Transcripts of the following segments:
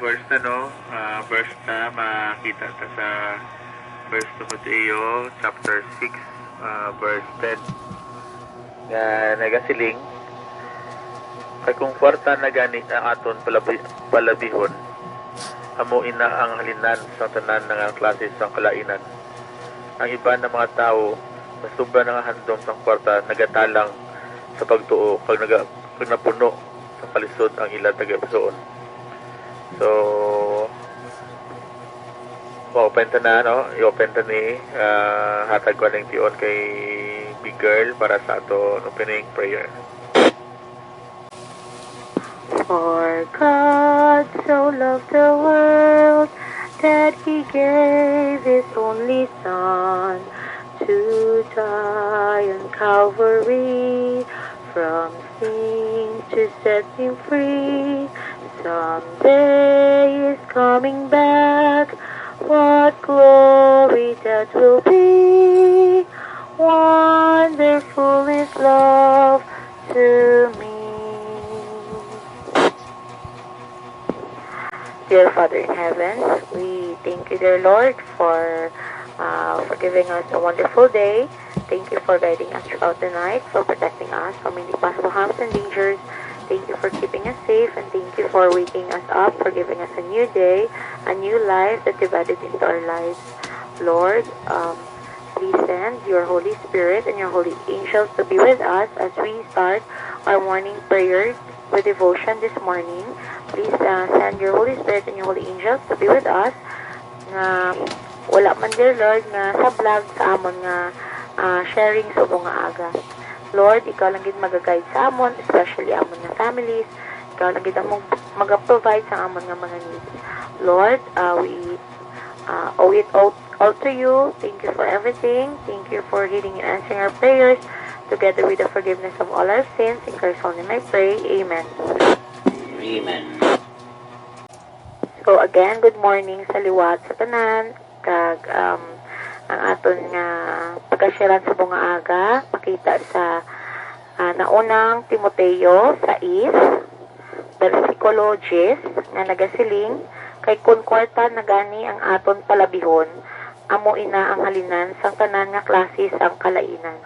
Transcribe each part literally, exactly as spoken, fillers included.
First, ano, ah, verse na makita ta sa First Timoteo chapter six, ah, verse ten, nga nagasiling, "Kay kung kwarta na gani ang aton palabi-, palabihon, amo ina ang halinan sa tanan nga klase sang kalainan. Ang iban nga mga tawo, sa sobra na nga handom sang kwarta, nagatalang sa pagtuo, kag naga-, kag napuno sa kalisod ang ila tagipusoon." So, ma-open ta na, no? I-open ta ni, ah, hatag ko ning tion kay Big Girl para sa ato opening prayer. For God so loved the world that He gave His only Son to die on Calvary, from sin to set him free. Someday he's coming back. What glory that will be! Wonderful is love to me. Dear Father in Heaven, we thank you, dear Lord, for, uh, for giving us a wonderful day. Thank you for guiding us throughout the night, for protecting us from any possible harms and dangers. Thank you for keeping us safe, and thank you for waking us up, for giving us a new day, a new life that you've added into our lives. Lord, um, please send your Holy Spirit and your holy angels to be with us as we start our morning prayer with devotion this morning. Please, uh, send your Holy Spirit and your holy angels to be with us, nga wala man, dear Lord, nga sablag sa amon nga, ah, sharing subong nga aga. Lord, ikaw lang gid maga-guide sa amon, especially amon nga families. Ikaw lang gid ang mag-, maga-provide sa amon nga mga needs. Lord, ah, we, ah, owe it all, all to you. Thank you for everything. Thank you for hearing and answering our prayers, together with the forgiveness of all our sins. In Christ's holy name I pray. Amen. Amen. So again, good morning sa liwat sa tanan. Kag, um, ang aton nga pagkasyaran subong nga aga, makita sa, ah, naunang Timoteo sais, bersikulo diyes, nga nagasiling, "Kay kon kwarta na gani ang aton palabihon, amo ina ang halinan sang tanan nga klase sang kalainan.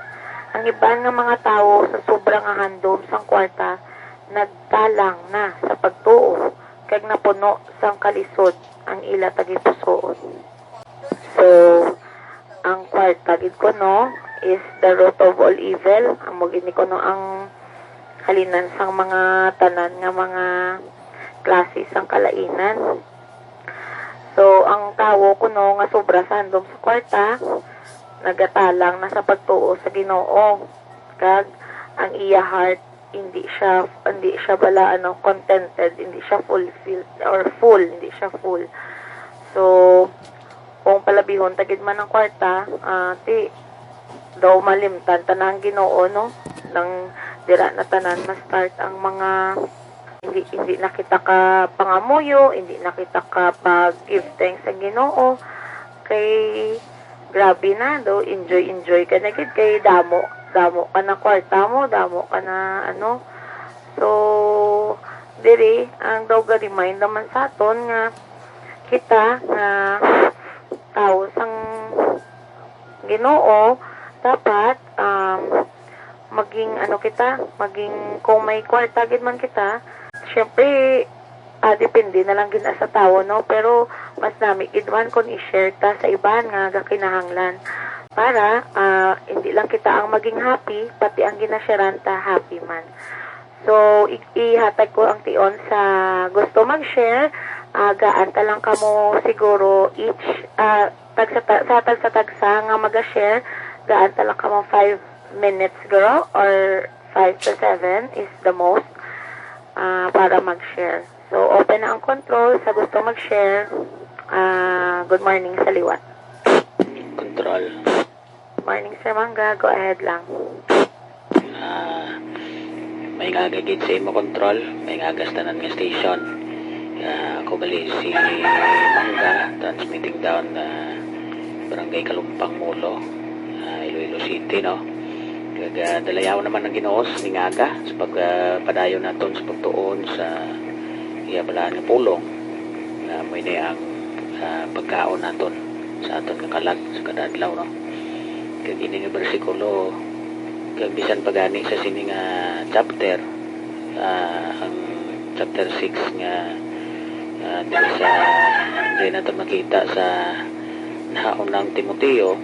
Ang iban nga mga tawo, sa sobra nga handom sang kwarta, nagtalang na sa pagtuo, kag napuno sang kalisod ang ila tagipusoon." So, ang kwarta gid kuno is the root of all evil. Amo gid ni kuno ang halinan sang mga tanan nga mga klase sang kalainan. So, ang tawo kuno nga sobra sa handom sa kwarta, nagatalang na sa pagtuo sa Ginoo, kag ang iya heart, hindi siya, hindi siya bala, ano, contented, hindi siya fulfilled or full, hindi siya full. So, kung palabihon ta gid man ang kwarta, ah, ti daw malimtan ta na ang Ginoo, no? Nang dira na tanan ma-start ang mga, hindi, hindi na kita ka pangamuyo, hindi na kita ka pag-give thanks sa Ginoo. Kay grabe na, daw enjoy, enjoy ka na gid kay damo, damo ka na kwarta mo, damo ka na, ano. So, diri, ang daw ga-remind naman sa aton nga kita nga tawo sang Ginoo, dapat, um, maging, ano, kita, maging, kung may kwarta gid man kita, syempre, ah, depende na lang gid sa tawo, no? Pero mas nami gid man kung i-share ta sa iban nga gakinahanglan, para, ah, hindi lang kita ang maging happy, pati ang ginasharean ta happy man. So, i-, ihatag ko ang tion sa gusto mag-share. Ah, gaan ta lang kamo siguro each, ah, tagsa, ta-, sa tagsa-tagsa nga mag-share, gaan ta lang kamo five minutes, siguro, or five to seven is the most, ah, para mag-share. So, open na ang control sa gusto mag-share. Ah, good morning sa liwat. Control. Morning, Sir Mangga. Go ahead lang. Ah, may nga gid sa imo control, may nga tanan nga station. Ah, ako gali si Mangga, transmitting down, ah, Barangay Kalumpang, Molo, ah, Iloilo City, no? Kag, ah, dalayawon naman ang Ginoo ning aga sa pag, ah, padayon naton sa pagtuon sa iya balaan nga pulong. Ah, mao ini ang, ah, pagkaon naton sa aton nga kalag sa kada adlaw, no? Kag ini nga bersikulo, kag bisan pa gani sa sini nga chapter, ah, ang chapter six nga, ah, diri sa, diri naton makita sa naunang Timoteo,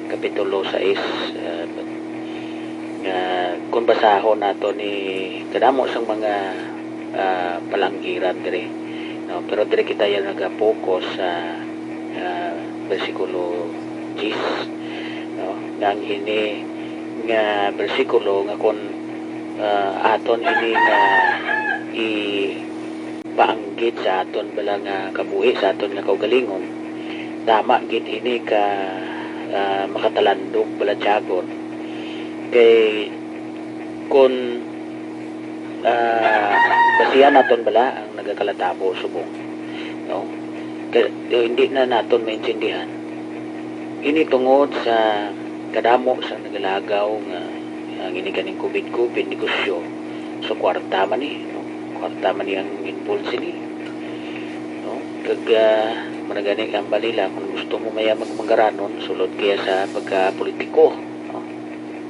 kapitulo sais, ah, nga kung basahon nato ni kadamo sang mga, ah, palanggiran diri, no? Pero diri kita ya nagapokus sa, ah, bersikulo diyes, no? Nga ang ini nga bersikulo nga kung, ah, aton ini nga i-, paanggid sa aton bala nga kabuhi, sa aton nga kaugalingon, tama gid ini ka, ah, makatalandong balatyagon. Kay kun, ah, basihan naton bala ang nagakalatabo subong, no? Kay, eh, hindi na naton maintindihan. Ini tungod sa kadamo sa nagalagaw nga ang ini kaning covid-covid negosyo. So, kwarta man ni, no? Kwarta man ni ang involved sini, no? Kag, ah, mao na gani ang balila, kung gusto mo maya magmangaranon, sulod kaya sa pagkapolitiko, no?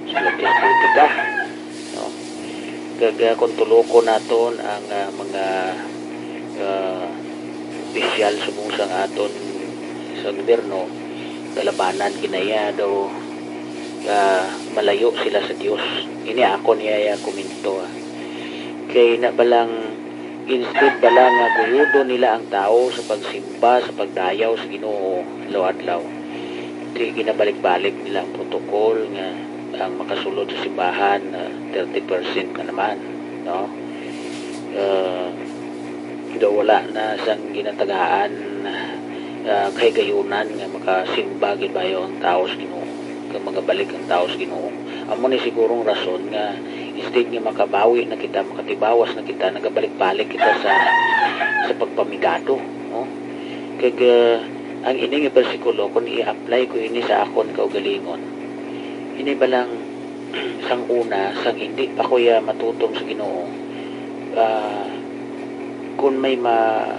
Sulod kaya sa politika, no? Kag, ah, kung tulokon naton ang, ah, mga, ah, opisyal subong sang aton sa gobyerno, kalabanan kinaya daw, ah, malayo sila sa Dios. Ini akon iya, iya komento, ah. Kay na balang instead bala nga guyudon nila ang tawo sa pagsimba, sa pagdayaw sa Ginoo adlaw-adlaw, di ginabalik-balik nila ang protocol nga ang makasulod sa simbahan, ah, thirty percent na naman, no? Ah, daw wala na sang ginatagaan, ah, kahigayunan nga makasimba gid bayo ang tawo sa Ginoo, kag magabalik ang tawo sa Ginoo. Amo ni sigurong rason nga instead nga makabawi na kita, makatibawas na kita, nagabalik-balik kita sa, sa pagpamigado, no? Kag, ah, ang ini nga bersikulo, kung i-apply ko ini sa akon kaugalingon, ini balang sang una, sang hindi pa ko ya matutom sa Ginoo, ah, kung may ma-,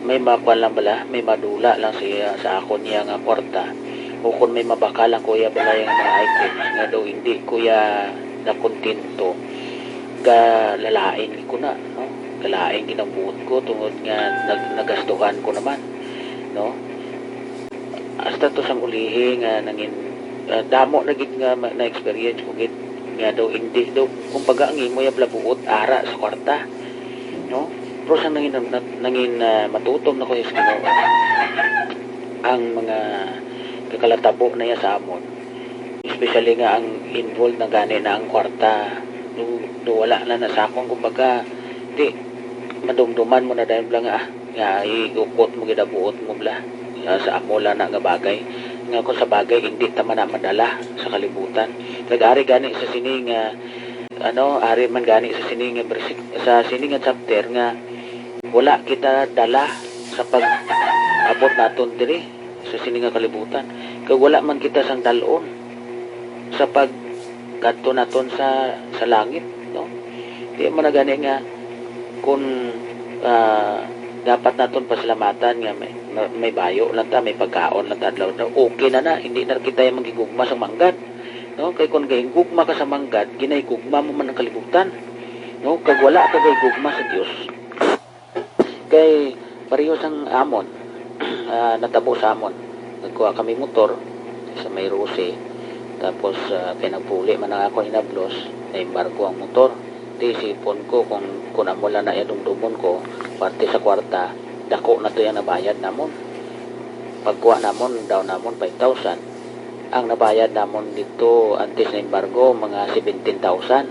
may makuan lang bala, may madula lang siya sa akon niya nga kwarta, o kung may mabakal lang ko ya bala yung mga items nga daw hindi ko ya nakontento, galalain ko na, no? Galain ginabuot ko tungod nga nag-, nagastuhan ko naman, no? Hasta to sang ulihi nga nangin, ah, damo na gid nga ma-, na-experience ko gid nga daw hindi daw, kumbaga, ang imo ya blabuot ara sa kwarta, no? Pero sang nangin, na-, nangin, ah, matutom na ko sa Ginoo, ang mga kakalatabo na ya sa amon, especially nga ang involved na gani na ang kwarta, do, do wala na na sa akon, kumbaga, di, madumduman mo na dahil lang, ah, nga iukot mo, gidabuot mo bala, ah, sa amo lang na nga bagay. Nga kung sa bagay, hindi ta man na madala sa kalibutan. Nag-ari gani sa sini nga, ano, ari man gani sa sini nga bersik-, sa sini nga chapter nga wala kita dala sa pag-abot naton diri sa sini nga kalibutan. Kag wala man kita sang dal-on sa pagkadto naton sa, sa langit, no? Di mo na gani nga kung, ah, dapat naton pasalamatan nga may, may bayo lang ta, may pagkaon lang ta adlaw-adlaw, okay na na, hindi na kita yung manggigugma sa manggad, no? Kay kung gahigugma ka sa manggad, ginahigugma mo man ang kalibutan, no? Kag wala ka gahigugma sa Dios. Kay pareho sang amon, ah, natabo sa amon. Nagkuha kami motor sa may Rose. Tapos, ah, kay nagpuli man ang akon inablos, naembargo ang motor. Di isipon ko kung, kung amo lang na iya dumdumon ko, parte sa kwarta, dako na to yung nabayad namon. Pagkuha namon, daw namon five thousand. Ang nabayad namon dito, antes na embargo, mga seventeen thousand.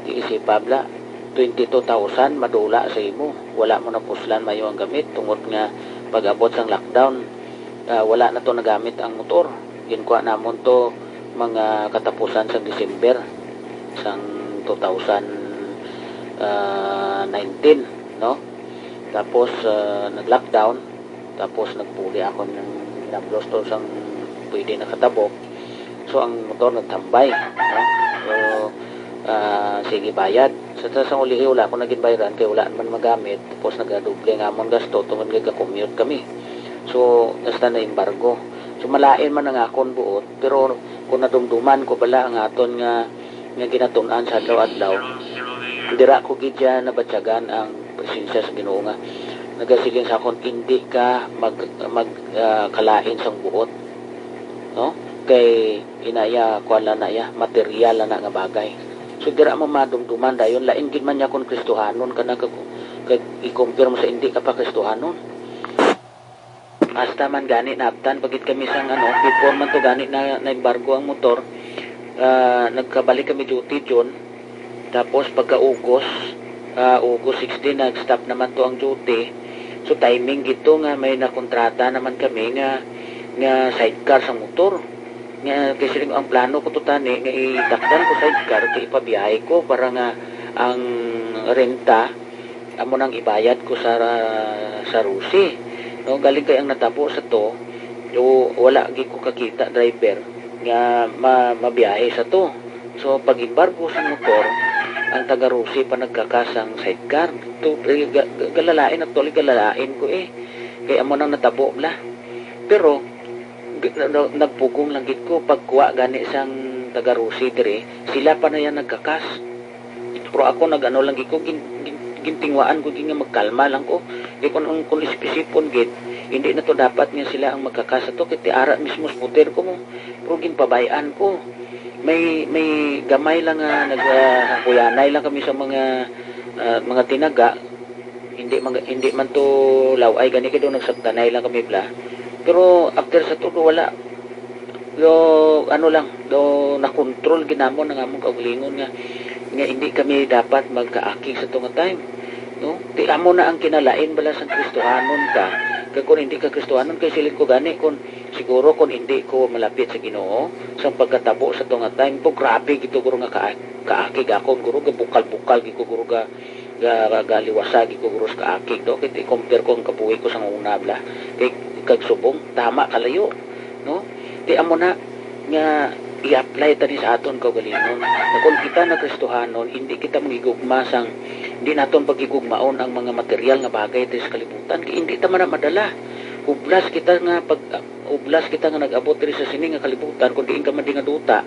Di isipa bala, twenty-two thousand madula sa imo. Wala mo napuslan mayo ang gamit tungod nga pag-abot sang lockdown, ah, wala na to nagamit ang motor. Ginkuha namon to mga katapusan sang December sang two thousand, ah, nineteen, no? Tapos, ah, nag-lockdown, tapos nagpuli ako ng inablos to sang pwede nakatabok. So, ang motor nagtambay, no? So, ah, sige bayad. Sa, sa ulihi, wala ko na ginbayran kay wala man magamit. Tapos nagadoble nga amon gasto tungod nga ga-commute kami. So, hasta na embargo. So, malain man ang akon buot, pero kung nadumduman ko bala ang aton nga, nga ginatun-an sa adlaw-adlaw, dira ko gid siya nabatyagan ang presensya sa Ginoo nga nagasiling sa akon, "Indi ka mag, mag, ah, kalain sang buot." No? Kay inaya, kuwan lang na iya, material lang na nga bagay. So, dira mo madumduman dayon, lain gid man niya kung Kristohanon ka na, kag, kag i-compare mo sa hindi ka pa Kristohanon. Hasta man gani, naabtan pa gid kami sang, ano, before man to gani na, na-embargo ang motor, ah, nagkabalik kami duty, June. Tapos pagka August, ah, August sixteen, nag-stop naman to ang duty. So, timing gito nga may nakontrata naman kami nga, nga sidecar sa motor. Nga, kay siling, ang plano ko to tani, nga itakdan ko sidecar, kay ipabiyahe ko para nga ang renta, amo nang ibayad ko sa, sa Rusi. No, galing kay ang natabo sa to, o, wala gid ko kakita driver nga ma-, mabiyahe sa to. So, pag-embargo sa motor, ang taga Rusi pa nagkakas ang sidecar. To, eh, ga-, ga-, galalain, actually, galalain ko eh. Kay amo nang natabo bala. Pero, g-, na-, na-, nagpugong lang gid ko pagkuha gani sang taga Rusi diri, sila pa na yan nagkakas. Pero ako nag-ano lang gid ko, gin-, gin-, gintinguhaan ko gid nga magkalma lang ko. Di ko nung kung isip-isipon gid, hindi na to dapat nga sila ang magkakas ato, kay ti ara mismo scooter ko mo. Pero ginpabay-an ko. May, may gamay lang nga nag, ah, kuyanay lang kami sa mga, ah, mga tinaga. Hindi man, hindi man to law-ay gani kay daw nagsagtanay lang kami bala. Pero after sa to, wala. Do, ano lang, do nakontrol gid namon ang among kaugalingon nga, nga hindi kami dapat magkaakig sa to nga time. No? Ti amo na ang kinalain bala sang Kristohanon ka. Kag kung hindi ka Kristohanon, kay siling ko gani, kung siguro kung hindi ko malapit sa Ginoo, sang pagkatabo sa to nga time, po grabe gid to guro nga ka-, kaakig akon, guro gabukal-bukal gid ko guro ga, ga, ga, galiwasa gid ko guro sa kaakig to. Kay ti compare ko ang kabuhi ko sang una bala. Kay kag subong, tama kalayo, no? Ti amo na nga i-apply ta ni sa aton kaugalingon. Nga kung kita na Kristohanon, hindi kita manghigugma sang, hindi naton paghigugmaon ang mga material nga bagay diri sa kalibutan. Kay hindi ta man na madala. Hublas kita nga pag, hublas kita nga nag-abot diri sa sini nga kalibutan kung diin ka man di nga duta.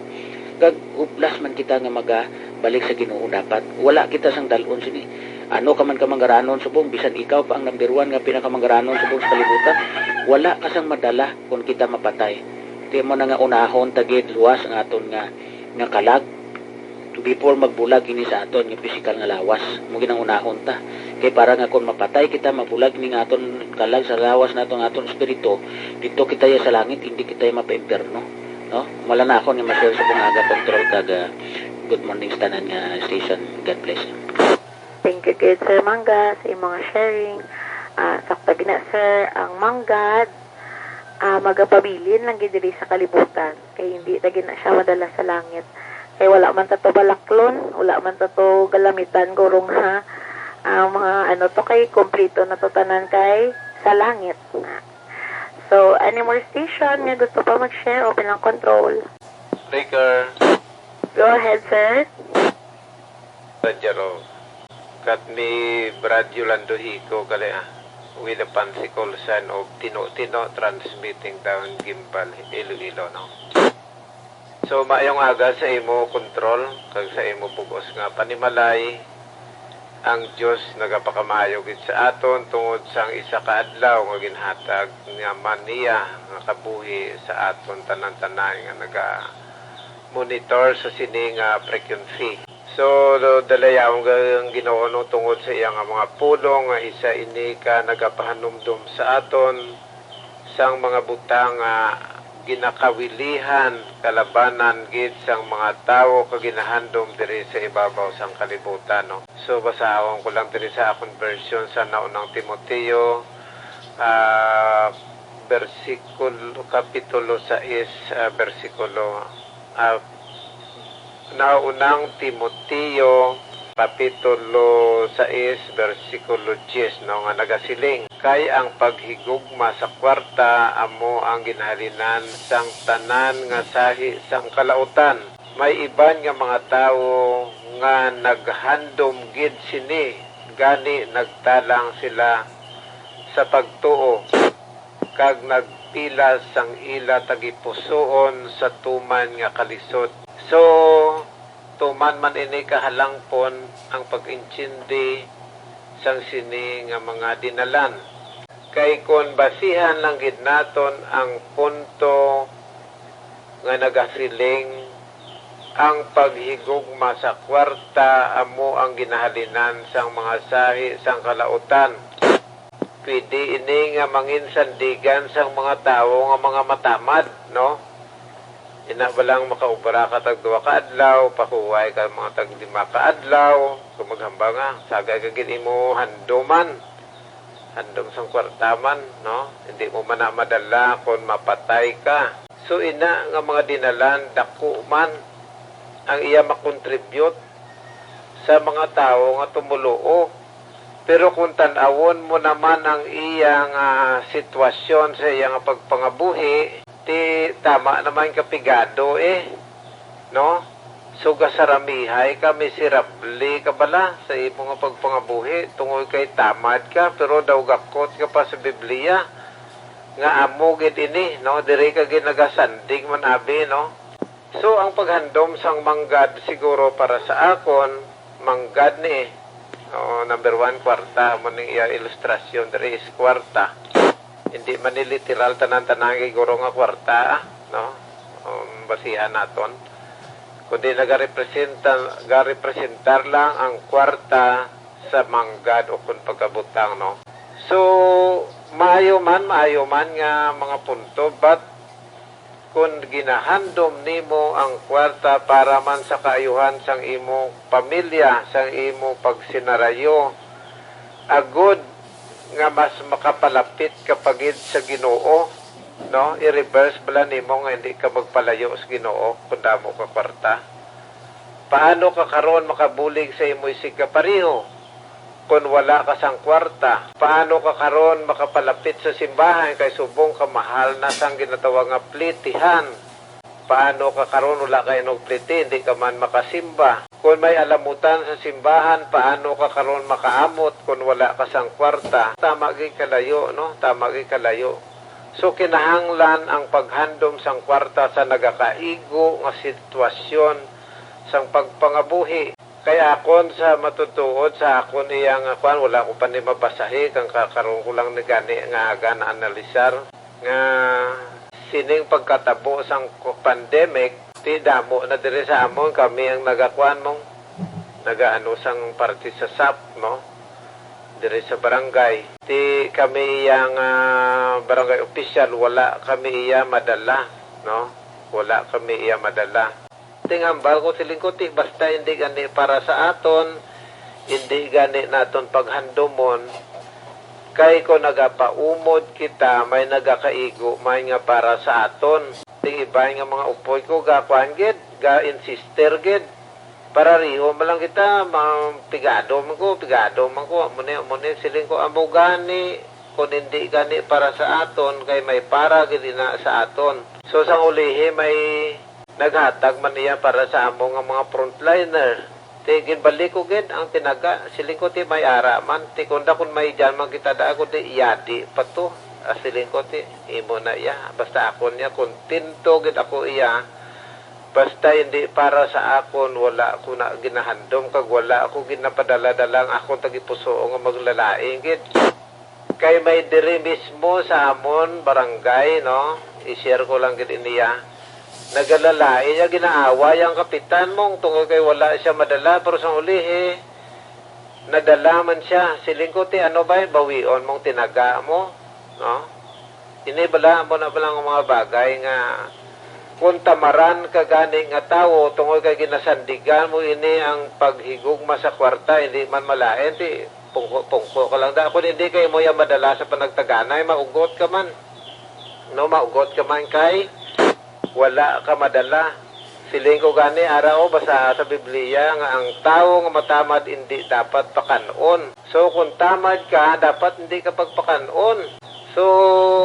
Kag hublas man kita nga magabalik sa Ginoo dapat. Wala kita sang dal-on sini. Ano ka man ka manggaranon subong, bisan ikaw pa ang number one nga pinakamanggaranon subong sa kalibutan, wala ka sang madala kon kita mapatay. Ti mo na nga unahon ta gid luwas ang aton nga, nga kalag before magbulag ini sa aton nga pisikal nga lawas. Mo gid ang unahon ta. Kay para nga kon mapatay kita, mabulag ini nga aton kalag sa lawas nato nga aton espiritu, dito kita ya sa langit, hindi kita ya mapaimpyerno. No? Wala na ako ni Marcel sa bungaga control kag, ah, good morning sa tanan nga station. God bless. Thank you gid, Sir Mangga, sa imong sharing. Ah, sakto gina, sir, ang manggad, ah, magapabilin lang gid diri sa kalibutan. Kay hindi ta gina siya madala sa langit. Kay wala man ta to balaklon, wala man ta to galamitan, gurong ha. Ah, mga ano to kay kompleto na to tanan kay sa langit. So, any more station nga gusto pa mag-share, open lang control. Breaker. Go ahead, sir. Radyo Ro. Kat ni Brad Yolando Hico, kali, ah, with the Pansi call sign of Tino-Tino transmitting down Gimbal, Iloilo, no? So, maayong aga sa imo control, kag sa imo bug-os nga panimalay. Ang Dios nagapakamaayo gid sa aton tungod sang isa ka adlaw nga ginhatag naman niya nga kabuhi sa aton tanan-tanan nga naga-monitor sa sini nga frequency. So, dalayawon ang Ginoo, no, tungod sa iya nga mga pulong nga isa ini ka nagapahanumdom sa aton sang mga butang nga ginakawilihan kalabanan gid sang mga tawo kag ginahandom diri sa ibabaw sang kalibutan, no? So, basahon ko lang diri sa akon version sa Naunang Timoteo, ah, bersikulo, kapitulo sais, ah, bersikulo, ah, Naunang Timoteo, kapitulo sais, bersikulo diyes, no, nga nagasiling, "Kay ang paghigugma sa kwarta amo ang ginhalinan sang tanan nga sahi sang kalautan." May iban nga mga tawo nga naghandom gid sini, gani nagtalang sila sa pagtuo, kag nagpilas sang ila tagipusoon sa tuman nga kalisod. So, tuman man ini kahalangpon ang pag-intindi sang sini nga mga dinalan. Kay kon basihan lang gid naton ang punto nga nagasiling, ang paghigugma sa kwarta amo ang ginahalinan sang mga sahi sang kalautan. Pwede ini nga manginsandigan sang mga tawo nga mga matamad, no? Ina ba lang makaobra ka tag duha ka adlaw, pahuway ka mga tag lima ka adlaw, kung maghambal nga, sagay ka gid imo handuman, handom sang kwarta man, no? Hindi mo man na madala kung mapatay ka. So, ina nga mga dinalan, dako man ang iya makontribute sa mga tawo nga tumuluo. Pero kung tan-awon mo naman ang iya nga sitwasyon sa iya nga pagpangabuhi, ti tama naman ka pigado eh, no? So, gasaramihay ka, miserable ka bala sa imo nga pagpangabuhi tungod kay tamad ka, pero daw gakot ka pa sa Biblia nga amo gid ini, no? Diri ka gid nagasandig man abi, no? So, ang paghandom sang manggad siguro para sa akon, manggad ni, o, number one, kwarta, amo ning iya ilustrasyon diri is kwarta. Hindi man ni literal tanan-tanan siguro nga kwarta, ah, no? Um, basihan naton. Kundi nagarepresenta, garepresentar lang ang kwarta sa manggad o kun pagkabutang, no? So, maayo man, maayo man nga mga punto, but kon ginahandom nimo ang kwarta para man sa kaayuhan sang imo pamilya, sang imo pagsinarayo, agod nga mas makapalapit ka pa gid sa Ginoo, no? I-reverse bala nimo nga hindi ka magpalayo sa Ginoo kung damo ka kwarta. Paano ka karon makabulig sa imo isigkapareho? Kon wala ka sang kwarta, paano ka karon makapalapit sa simbahan kay subong ka mahal na sang ginatawag nga plitihan? Paano ka karon wala ka inog pliti, hindi ka man makasimba? Kon may alamutan sa simbahan, paano ka karon makaamot kon wala ka sang kwarta? Tama gid kalayo, no? Tama gid kalayo. So, kinahanglan ang paghandom sang kwarta sa nagakaigo nga sitwasyon sang pagpangabuhi. Kay akon sa matutuod, sa akon iya nga kuan, wala ko pa ni mabasahi kang kakaron ko lang ni gani nga aga na-analisar nga sining pagkatabo sang ku-, pandemic, ti damo na diri sa amon kami ang nagakuan mong nagaano sang parte sa sap, no? Diri sa barangay. Ti kami iya nga barangay opisyal, wala kami iya madala, no? Wala kami iya madala. Ting hambal ko, siling ko, ti basta hindi gani para sa aton, hindi gani naton paghandomon, kay kung nagapaumod kita, may nagakaigo man nga para sa aton. Ting iban nga mga upod ko, gakuan gid, ga-insister gid. Parariho man lang kita, ma-, pigado man ko, pigado man ko, amo ni, amo ni, siling ko, amo gani, kung hindi gani para sa aton, kay may para gid ina sa aton. So, sang ulihi, may naghatag man niya para sa amo nga mga frontliner. Ti ginbalik ko gid ang tinaga, siling ko ti may ara man, ti kunda kun may dyan man kita da, ako di yadi pa to. Ah, siling ko ti imo na iya, basta ako niya, kontento gid ako iya. Basta hindi para sa akon, wala ko na ginahandom kag wala ako ginapadala-dala ang akon tagipusoon nga maglalain gid. Kay may diri mismo sa amon barangay, no? I-share ko lang gid iniya. Nagalalain niya, ginaaway ang kapitan mong tungod kay wala siya madala, pero sang ulihi, nadala man siya. Siling ko, ti ano ba, bawion mong tinaga mo, no? Ini bala, amo na bala ang mga bagay nga kung tamaran ka gani nga tawo tungod kay ginasandigan mo ini ang paghigugma sa kwarta, hindi man malain, ti pungko-pungko ka lang da. Kung hindi kay mo ya madala sa panagtaganay, maugot ka man. No, maugot ka man kay wala ka madala. Siling ko gani, ara o, basa sa Biblia nga ang tawo nga matamad hindi dapat pakan-on. So, kung tamad ka, dapat hindi ka pagpakan-on. So,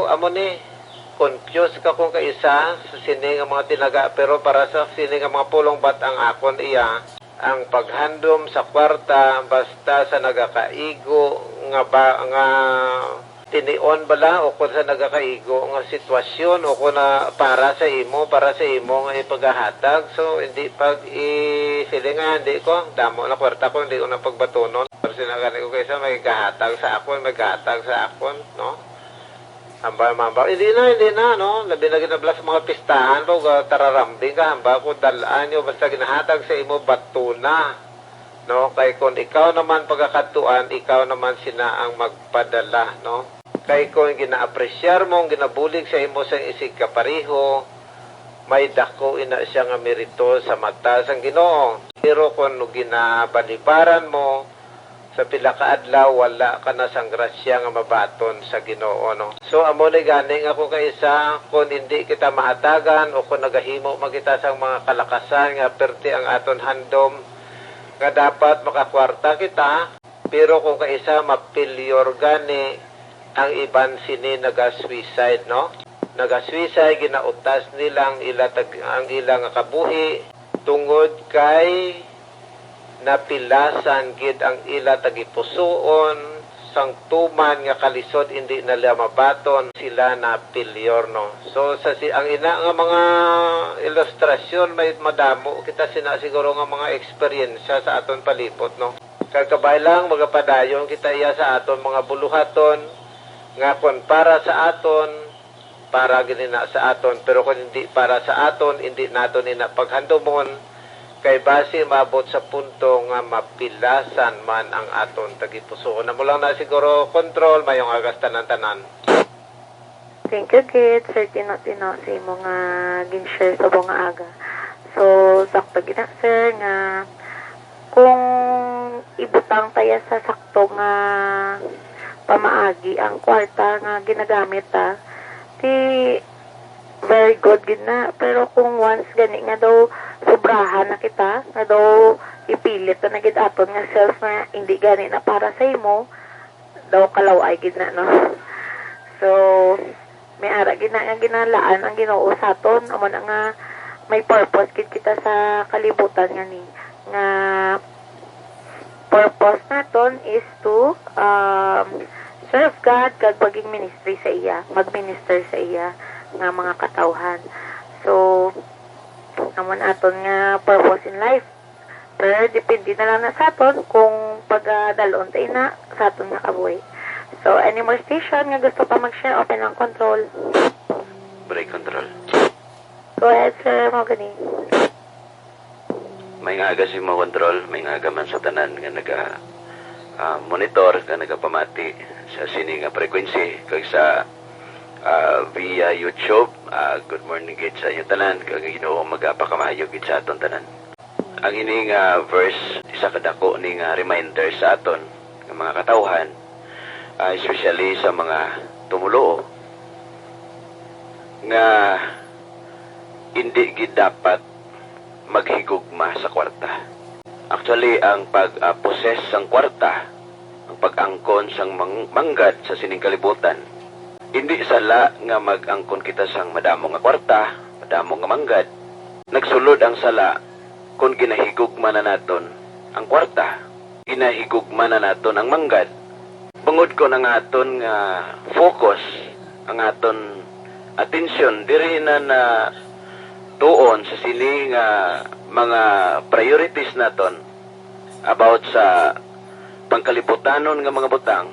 amo ni, confused ka kung kaisa sa sini nga mga tinaga, pero para sa sini nga mga pulong, bat ang akon iya, Ang paghandom sa kwarta basta sa nagakaigo nga ba, nga tinion bala, o kon sa nagakaigo nga sitwasyon, o kon na para sa imo, para sa imo nga ipagahatag. So, hindi pag i-feeling nga, "Hindi ko, damo na kwarta ko, hindi ko na pagbatunon." Pero sina gani ko kaysa may gahatag sa akon, may gahatag sa akon, no? Hambal, mambal. Hindi na, hindi na, no? Labi na ginablas mga pistahan, pag, ah, tararambing ka, hambal ko, dal-an nyo, basta ginahatag sa imo, bato na, no? Kay kung ikaw naman pagakadtuan, ikaw naman sina ang magpadala, no? Kay kung ginaapresyar mo ang ginabulig sa imo sang isig kapareho, may dako ina siya nga merito sa mata sang Ginoo. Pero kung ginabalibaran mo, sa pila ka adlaw, wala ka na sang grasya nga mabaton sa Ginoo, no? So, amo ni gani nga kung kaisa, kung hindi kita mahatagan o kung nagahimo man kita sang mga kalakasan nga perti ang aton handom, nga dapat makakwarta kita, pero kung kaisa, mapilyor gani, ang iban sini naga-suicide, no? Naga-suicide, ginautas nila ang ila tag-, ang ila nga kabuhi tungod kay napilasan gid ang ila tagipusoon sang tuman nga kalisod indi na nila mabaton, sila na pilyor, no? So, sa si-, ang ina nga mga ilustrasyon, may madamo kita sina siguro nga mga eksperyensya sa aton palibot, no? Kag kabay lang, magapadayon kita iya sa aton mga buluhaton, nga kon para sa aton, para gid ina sa aton, pero kung hindi para sa aton, hindi naton ina paghandomon, kay basi maabot sa punto nga mapilasan man ang aton tagipusoon. Amo lang na siguro, Control, mayong agas tanan-tanan. Thank you, gid, Sir Tino-Tino, sa imo nga gin-share sa buong aga. So, sakto gid na, sir, nga kung ibutang ta iya sa sakto nga pamaagi ang kwarta nga ginagamit ta, di very good gid na. Pero kung once gani nga daw sobrahan na kita, nga daw ipilit na gid aton nga self nga hindi gani na para sa imo, daw kalaw-ay gid na, no? So, may ara gid na nga ginalaan ang Ginoo sa aton, amo na nga may purpose gid kita sa kalibutan nga ni, nga purpose naton is to, um, serve God kag maging ministry sa iya, mag-minister sa iya nga mga katawhan. So, amo na aton nga purpose in life. Pero depende na lang na sa aton kung pagadalon ta ina sa aton nga kabuhi. So, any more station nga gusto pa mag-share, open ang Control. Break, Control. Go ahead, sir. Mao gani. May nga aga sa imo, Control, may nga aga man sa tanan nga naga, ah, monitor, nga nagapamati sa sini nga frequency kag sa, ah, via YouTube. Ah, good morning gid sa inyo tanan, kag Ginoo magapakamayo gid sa aton tanan. Ang ini nga verse, isa ka dako ni nga reminder sa aton nga mga katawhan, ah, especially sa mga tumoluo, nga indi gid dapat maghigugma sa kwarta. Actually, ang pag-possess sang kwarta, ang pag-angkon sang mang-, manggad sa sining kalibutan, indi sala nga mag-angkon kita sang madamo nga kwarta, madamo nga manggad. Nagsulod ang sala kon ginahigugma na naton ang kwarta, ginahigugma na naton ang manggad. Bangod kon ang aton nga focus, ang aton atensyon diri na na tuon sa sini nga mga priorities naton about sa pangkalibutanon nga mga butang,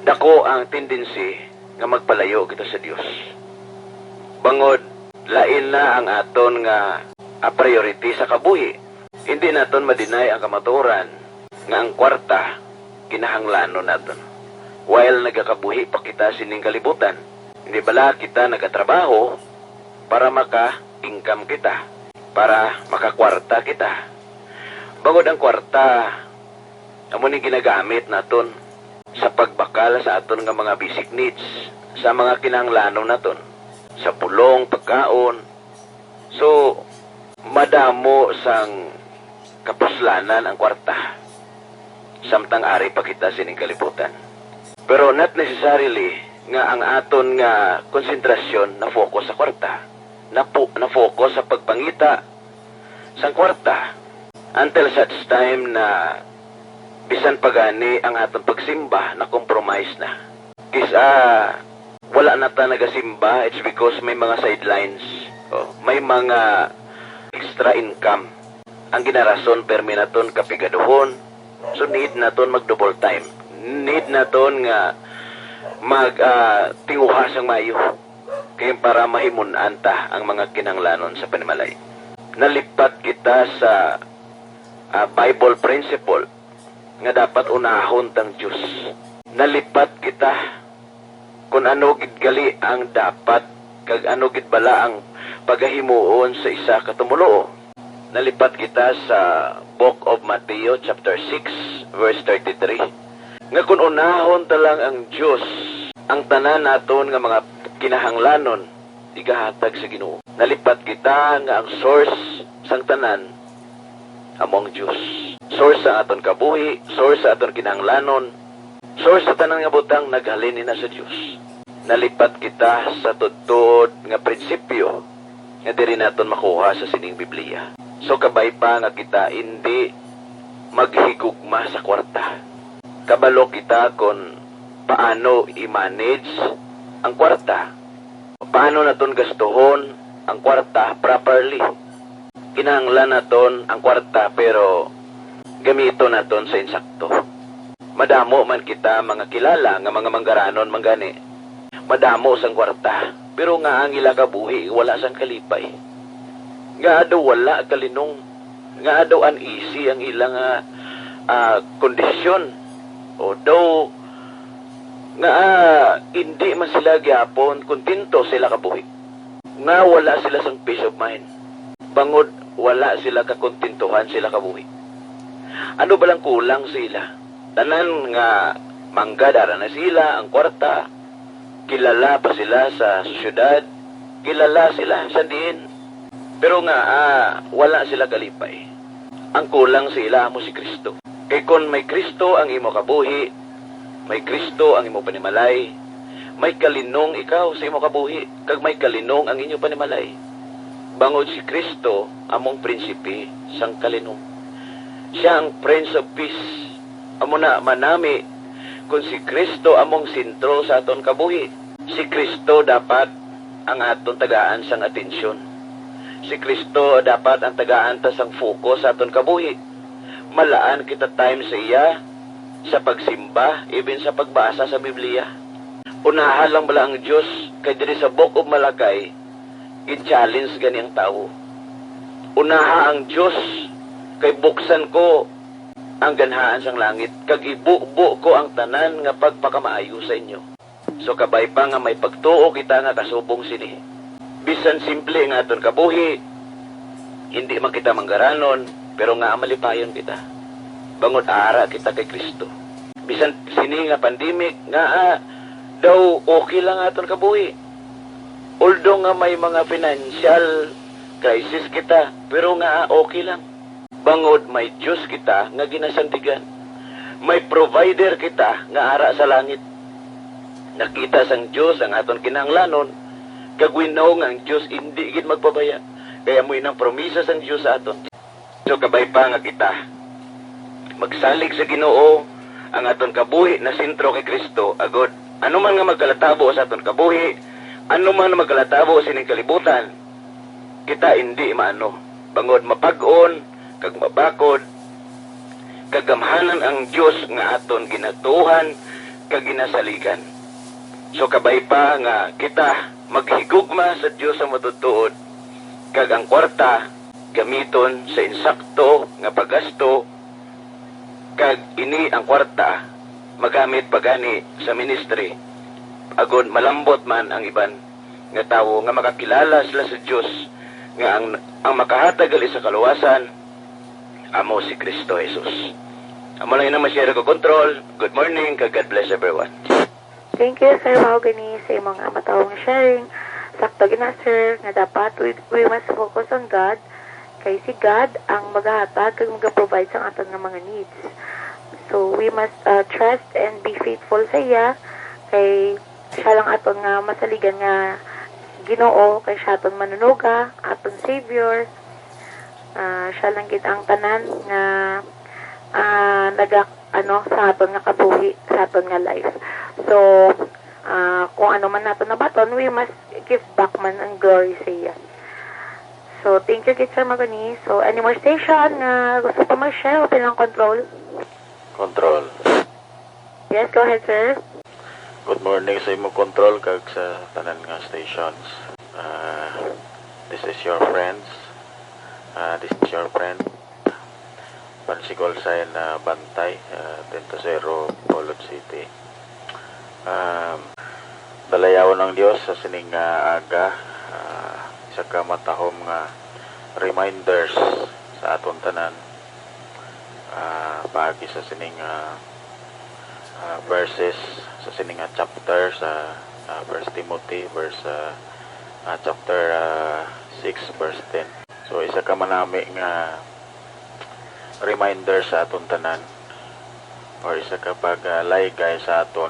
dako ang tendency nga magpalayo kita sa Dios. Bangod lain na ang aton nga, ah, priority sa kabuhi. Hindi naton ma-deny ang kamatuoran nga ang kwarta kinahanglanon naton while nagakabuhi pa kita sining kalibutan. Hindi bala kita nagatrabaho para maka-income kita, para makakwarta kita? Bangod ang kwarta amo ni ginagamit naton sa pagbakal sa aton nga mga basic needs, sa mga kinahanglanon naton, sa pulong, pagkaon. So, madamo sang kapuslanan ang kwarta, samtang ari pa kita sining kalibutan. Pero not necessarily nga ang aton nga konsentrasyon na-focus sa kwarta, napu-, na-focus sa pagpangita sang kwarta. Until such time na bisan pa gani ang aton pagsimba na-compromise na. Kis-a wala na ta nagasimba, it's because may mga sidelines, oh, may mga extra income. Ang ginarason, permi naton kapigaduhon. So, need naton mag-double time. Need naton nga mag, ah, tinguha sang maayo. Kay para mahimun-an ta ang mga kinahanglanon sa panimalay. Nalipat kita sa, ah, Bible principle nga dapat unahon tang Dios. Nalipat kita kon ano gid gali ang dapat kag ano gid bala ang pagahimuon sa isa ka tumoluo. Nalipat kita sa Book of Mateo chapter six, verse thirty-three, nga kon unahon ta lang ang Dios, ang tanan naton nga mga kinahanglanon igahatag sa Ginoo. Nalipat kita nga ang source sang tanan amo ang Dios. Source sa aton kabuhi, source sa aton kinahanglanon, source sa tanan nga butang naghalin ina sa Dios. Nalipat kita sa tudtod nga prinsipyo nga diri naton makuha sa sining Biblia. So, kabay pa nga kita indi maghigugma sa kwarta. Kabalo kita kon paano i-manage ang kwarta. Paano naton gastuhon ang kwarta properly? Kinahanglan naton ang kwarta, pero gamiton naton sa insakto. Madamo man kita mga kilala nga mga manggaranon man gani. Madamo sang kwarta, pero ngaa ang ila kabuhi wala sang kalipay? Ngaa daw wala kalinong? Ngaa daw uneasy ang ila nga, ah, kondisyon? O daw ngaa indi man sila gyapon kontento sa ila kabuhi? Nga wala sila sang peace of mind? Bangod wala sila kakontentuhan sa ila kabuhi. Ano ba lang kulang sa ila? Tanan nga manggad ara na sila, ang kwarta, kilala pa sila sa syudad, kilala sila sa diin. Pero nga, ah, wala sila kalipay. Ang kulang sa ila amo si Kristo. Kay kon may Kristo ang imo kabuhi, may Kristo ang imo panimalay, may kalinong ikaw sa imo kabuhi, kag may kalinong ang inyo panimalay. Bangod si Kristo among prinsipe sang kalinong. Siya ang Prince of Peace. Amo na, manami kon si Kristo among sentro sa aton kabuhi. Si Kristo dapat ang aton tagaan sang atensyon. Si Kristo dapat ang tagaan ta sang focus sa aton kabuhi. Malaan kita time sa iya, sa pagsimba, even sa pagbasa sa Biblia. Unaha lang bala ang Dios, kay diri sa Book of Malachi, gin-challenge gani ang tawo. Unaha ang Dios, kay buksan ko ang ganhaan sang langit, kag ibubo ko ang tanan nga pagpakamaayo sa inyo. So, kabay pa nga may pagtuo kita nga kasubong sini. Bisan simple nga aton kabuhi, hindi man kita manggaranon, pero nga malipayon kita. Bangod ara kita kay Kristo. Bisan sini nga pandemic, nga, ah, daw okay lang aton kabuhi. Although nga may mga financial crisis kita, pero nga, ah, okay lang. Bangod may Dios kita nga ginasandigan. May provider kita nga ara sa langit. Nakita sang Dios ang aton kinahanglanon, kag we know nga ang Dios indi gid magpabaya, kay amo inang promisa sang Dios sa aton. So, kabay pa nga kita magsalig sa Ginoo, ang aton kabuhi na sentro kay Kristo, agod ano man nga magkalatabo sa aton kabuhi, ano man nga magkalatabo sining kalibutan, kita indi maano, bangod mapag-on kag mabakod, kag gamhanan ang Dios nga aton ginatuohan kag ginasaligan. So, kabay pa nga kita maghigugma sa Dios sa matutuod, kag ang kwarta gamiton sa insakto nga paggasto, kag ini ang kwarta magamit pa gani sa ministry, agod malambot man ang iban nga tawo nga makakilala sila sa Dios, nga ang, ang makahatag gali sa kaluwasan amo si Kristo Jesus. Amo lang ina ma-share ko, Control. Good morning, kag God bless everyone. Thank you, Sir Mahogany, sa imong, ah, matawong sharing. Sakto gid na, sir, nga dapat we, we must focus on God, kay si God ang magahatag kag magaprovide sa aton nga mga needs. So, we must, ah, trust and be faithful sa iya, kay siya lang aton nga masaligan nga Ginoo, kay siya aton Manunuga, aton Savior. Ah, siya lang gid ang tanan nga, ah, naga-, ano, sa aton nga kabuhi, sa aton nga life. So, ah, kung ano man naton nabaton, we must give back man ang glory sa iya. So, thank you gid, Sir Maguni. So, any more station nga gusto pa mag-share, open lang control. Control. Yes, go ahead, sir. Good morning sa imo, control, kag sa tanan nga stations. Ah, this is your friends. Ah, this is your friend, Pansigol Sign na Bantay, ah, twenty zero, Bacolod City. Um, dalayawon ang Dios sa sining nga aga, ah, isa ka matahom nga reminders sa aton tanan, ah, paagi sa sining, ah, ah, verses, sa sining nga chapter sa, ah, First Timothy, verse, ah, ah, chapter, ah, six, verse ten. So, isa ka manami nga reminder sa aton tanan, or isa ka pag, ah, laygay sa aton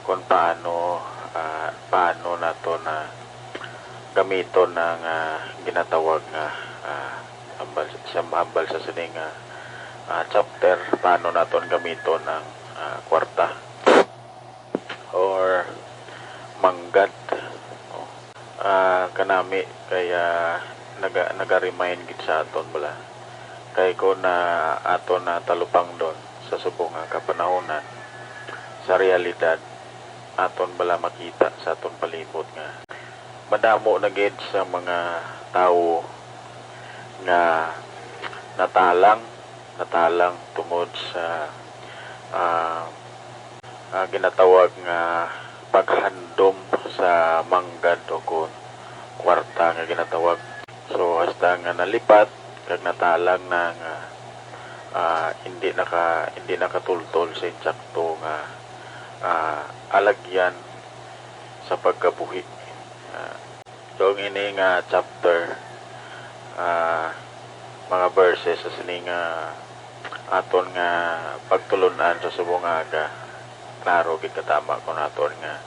kung paano, ah, paano naton na gamiton ang, ah, ginatawag nga, ah, hambal, sa hambal sa sining, ah, ah, chapter, paano naton gamiton ang, ah, kwarta or manggad, no? Ah, kanami kay, ah, naga-, naga-remind gid sa aton bala. Kay kung, ah, aton na talupangdon sa subong nga kapanahonan, sa realidad, aton bala makita sa aton palibot nga madamo na gid sa mga tawo nga natalang, natalang tungod sa, ah, ah, ginatawag nga paghandom sa manggad o kon kwarta nga ginatawag. So, hasta nga nalipat kag natalang na nga, ah, hindi naka-, hindi nakatultol sa insakto nga, ah, alagyan sa pagkabuhi. Ah, so, ang ini nga chapter, ah, mga verses sa sini nga aton nga pagtulon-an sa subong nga aga, klaro gid katama kon aton nga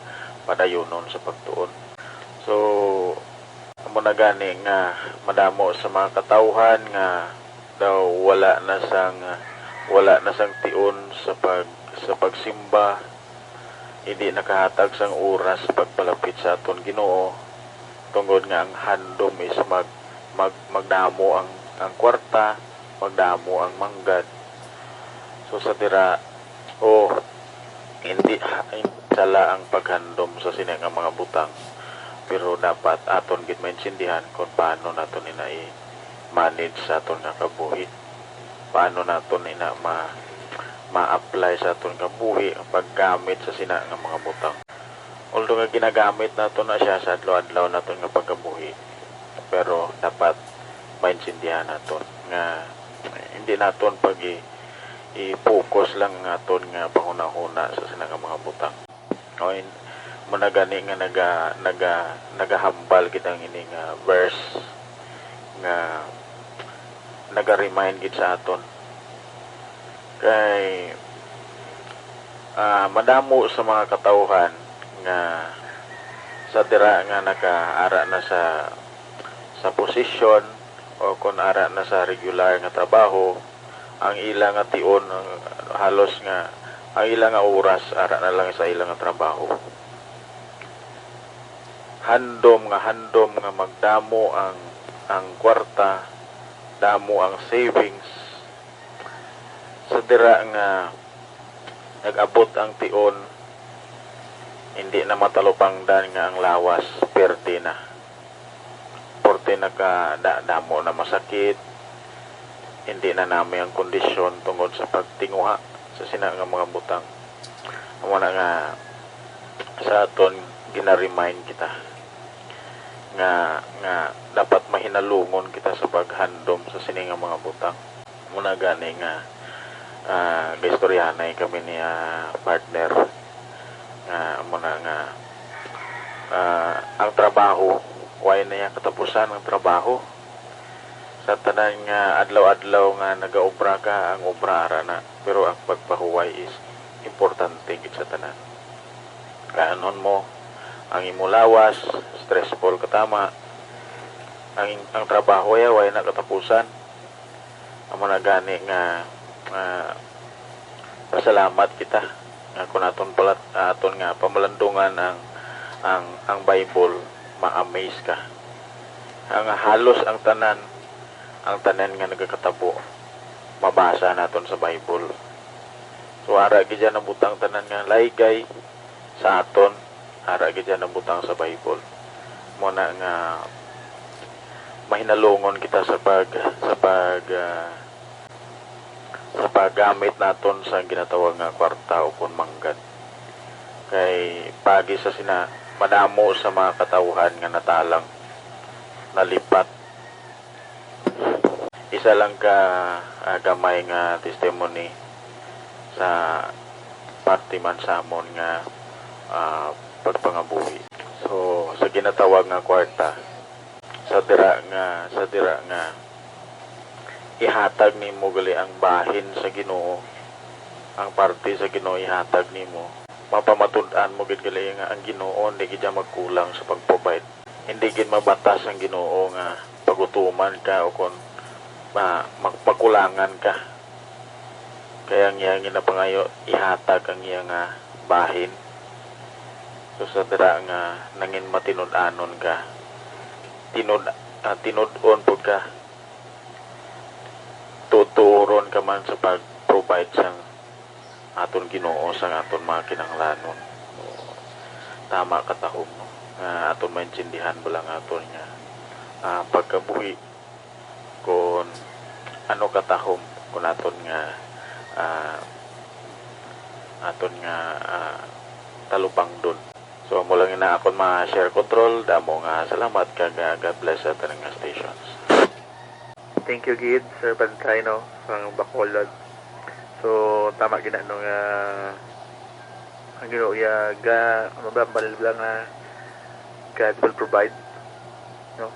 padayunon sa pagtuon. So, amo na gani nga madamo sa mga katawhan nga daw wala na sang, wala na sang tion sa pag-, sa pagsimba, hindi nakahatag sang oras sa pagpalapit sa aton Ginoo, tungod nga ang handom is mag-, mag-, magdamo ang, ang kwarta, magdamo ang manggad. So, sa dira, o, hindi, hindi sala ang paghandom sa sini nga mga butang, pero dapat aton gid maintindihan kung paano naton ina i-manage sa aton nga kabuhi. Paano naton ina ma-, ma-apply sa aton kabuhi ang paggamit sa sina nga mga butang? Although nga ginagamit naton na siya sa adlaw-adlaw naton nga pagkabuhi, pero dapat maintindihan naton nga hindi naton pag i-, i-focus lang ang aton nga panghunahuna sa sina nga mga butang. O, in-, mo na gani nga naga-, naga-, nagahambal kita ang ini nga verse nga naga-remind gid sa aton. Kay, ah, madamo sa mga katawhan nga sa dira nga nakaara na sa, sa posisyon o kon ara na sa regular nga trabaho, ang ila nga tion, ang halos nga, ang ila nga oras ara na lang sa ila nga trabaho. Handom nga, handom nga magdamo ang, ang kwarta, damo ang savings. Sa dira nga nag-abot ang tion, hindi na matalupangdan nga ang lawas, perte na. Porte naka-, da-, damo na masakit, hindi na nami ang kondisyon tungod sa pagtinguha sa sina nga mga butang. Amo na nga sa aton gina-remind kita nga, nga dapat mahinalungon kita sa paghandom sa sini nga mga butang. Muna gani nga, ah, gaistoryahanay kami ni, ah, partner nga, muna nga, ah, ang trabaho, wala na yang katapusan ang trabaho. Sa tanan nga adlaw-adlaw nga nagaobra ka, ang obra ara na, pero ang pagpahuway is importante gid sa tanan. Kaanon mo ang imo lawas, stressful ka tama, Ang, ang trabaho ya, way na katapusan. Amo na gani nga, nga pasalamat kita nga kung aton pala, aton nga pamalandungan ang, ang, ang Bible, ma-amaze ka. Ang halos ang tanan, ang tanan nga nagakatabo, mabasa naton sa Bible. So, ara gid dyan ang butang tanan nga laygay sa aton, ara gid dyan ang butang sa Bible. Mo na nga mahinalungon kita sa pag, sa pag, ah, sa paggamit naton sa ginatawag nga kwarta o kon manggad. Kay pagi sa sina, madamo sa mga katawhan nga natalang, nalipat. Isa lang ka, ah, gamay nga testimony sa parte man sa amon nga, ah, pagpangabuhi. So, sa ginatawag nga kwarta, sa dira nga, sa dira nga ihatag nimo gali ang bahin sa Ginoo, ang parte sa Ginoo ihatag nimo, mapamatud-an mo gid gali nga ang Ginoo hindi gid siya magkulang sa pag-provide. Hindi gid mabatas ang Ginoo nga pagutuman ka o kon ma-, magpakulangan ka. Kay ang iya ginapangayo, ihatag ang iya nga bahin. So, sa dira nga nangin matinud-anon ka, tinud-, ah, tinud-on pud ka, tuturon ka man sa pag-provide sang aton Ginoo sang aton mga kinahanglanon. Tama katahom, no? Nga aton maintindihan bala nga aton nga, ah, pagkabuhi, kung ano katahom, kung aton nga, ah, aton nga, ah, talupangdon. So, amo lang ina akon ma-share, Control. Damo nga salamat kag, ah, God bless sa tanan nga stations. Thank you gid, Sir Bantay, no, sang Bacolod. So, tama gid na, no, nga ang Ginoo iya ga, ano ba, balil lang nga God will provide, no?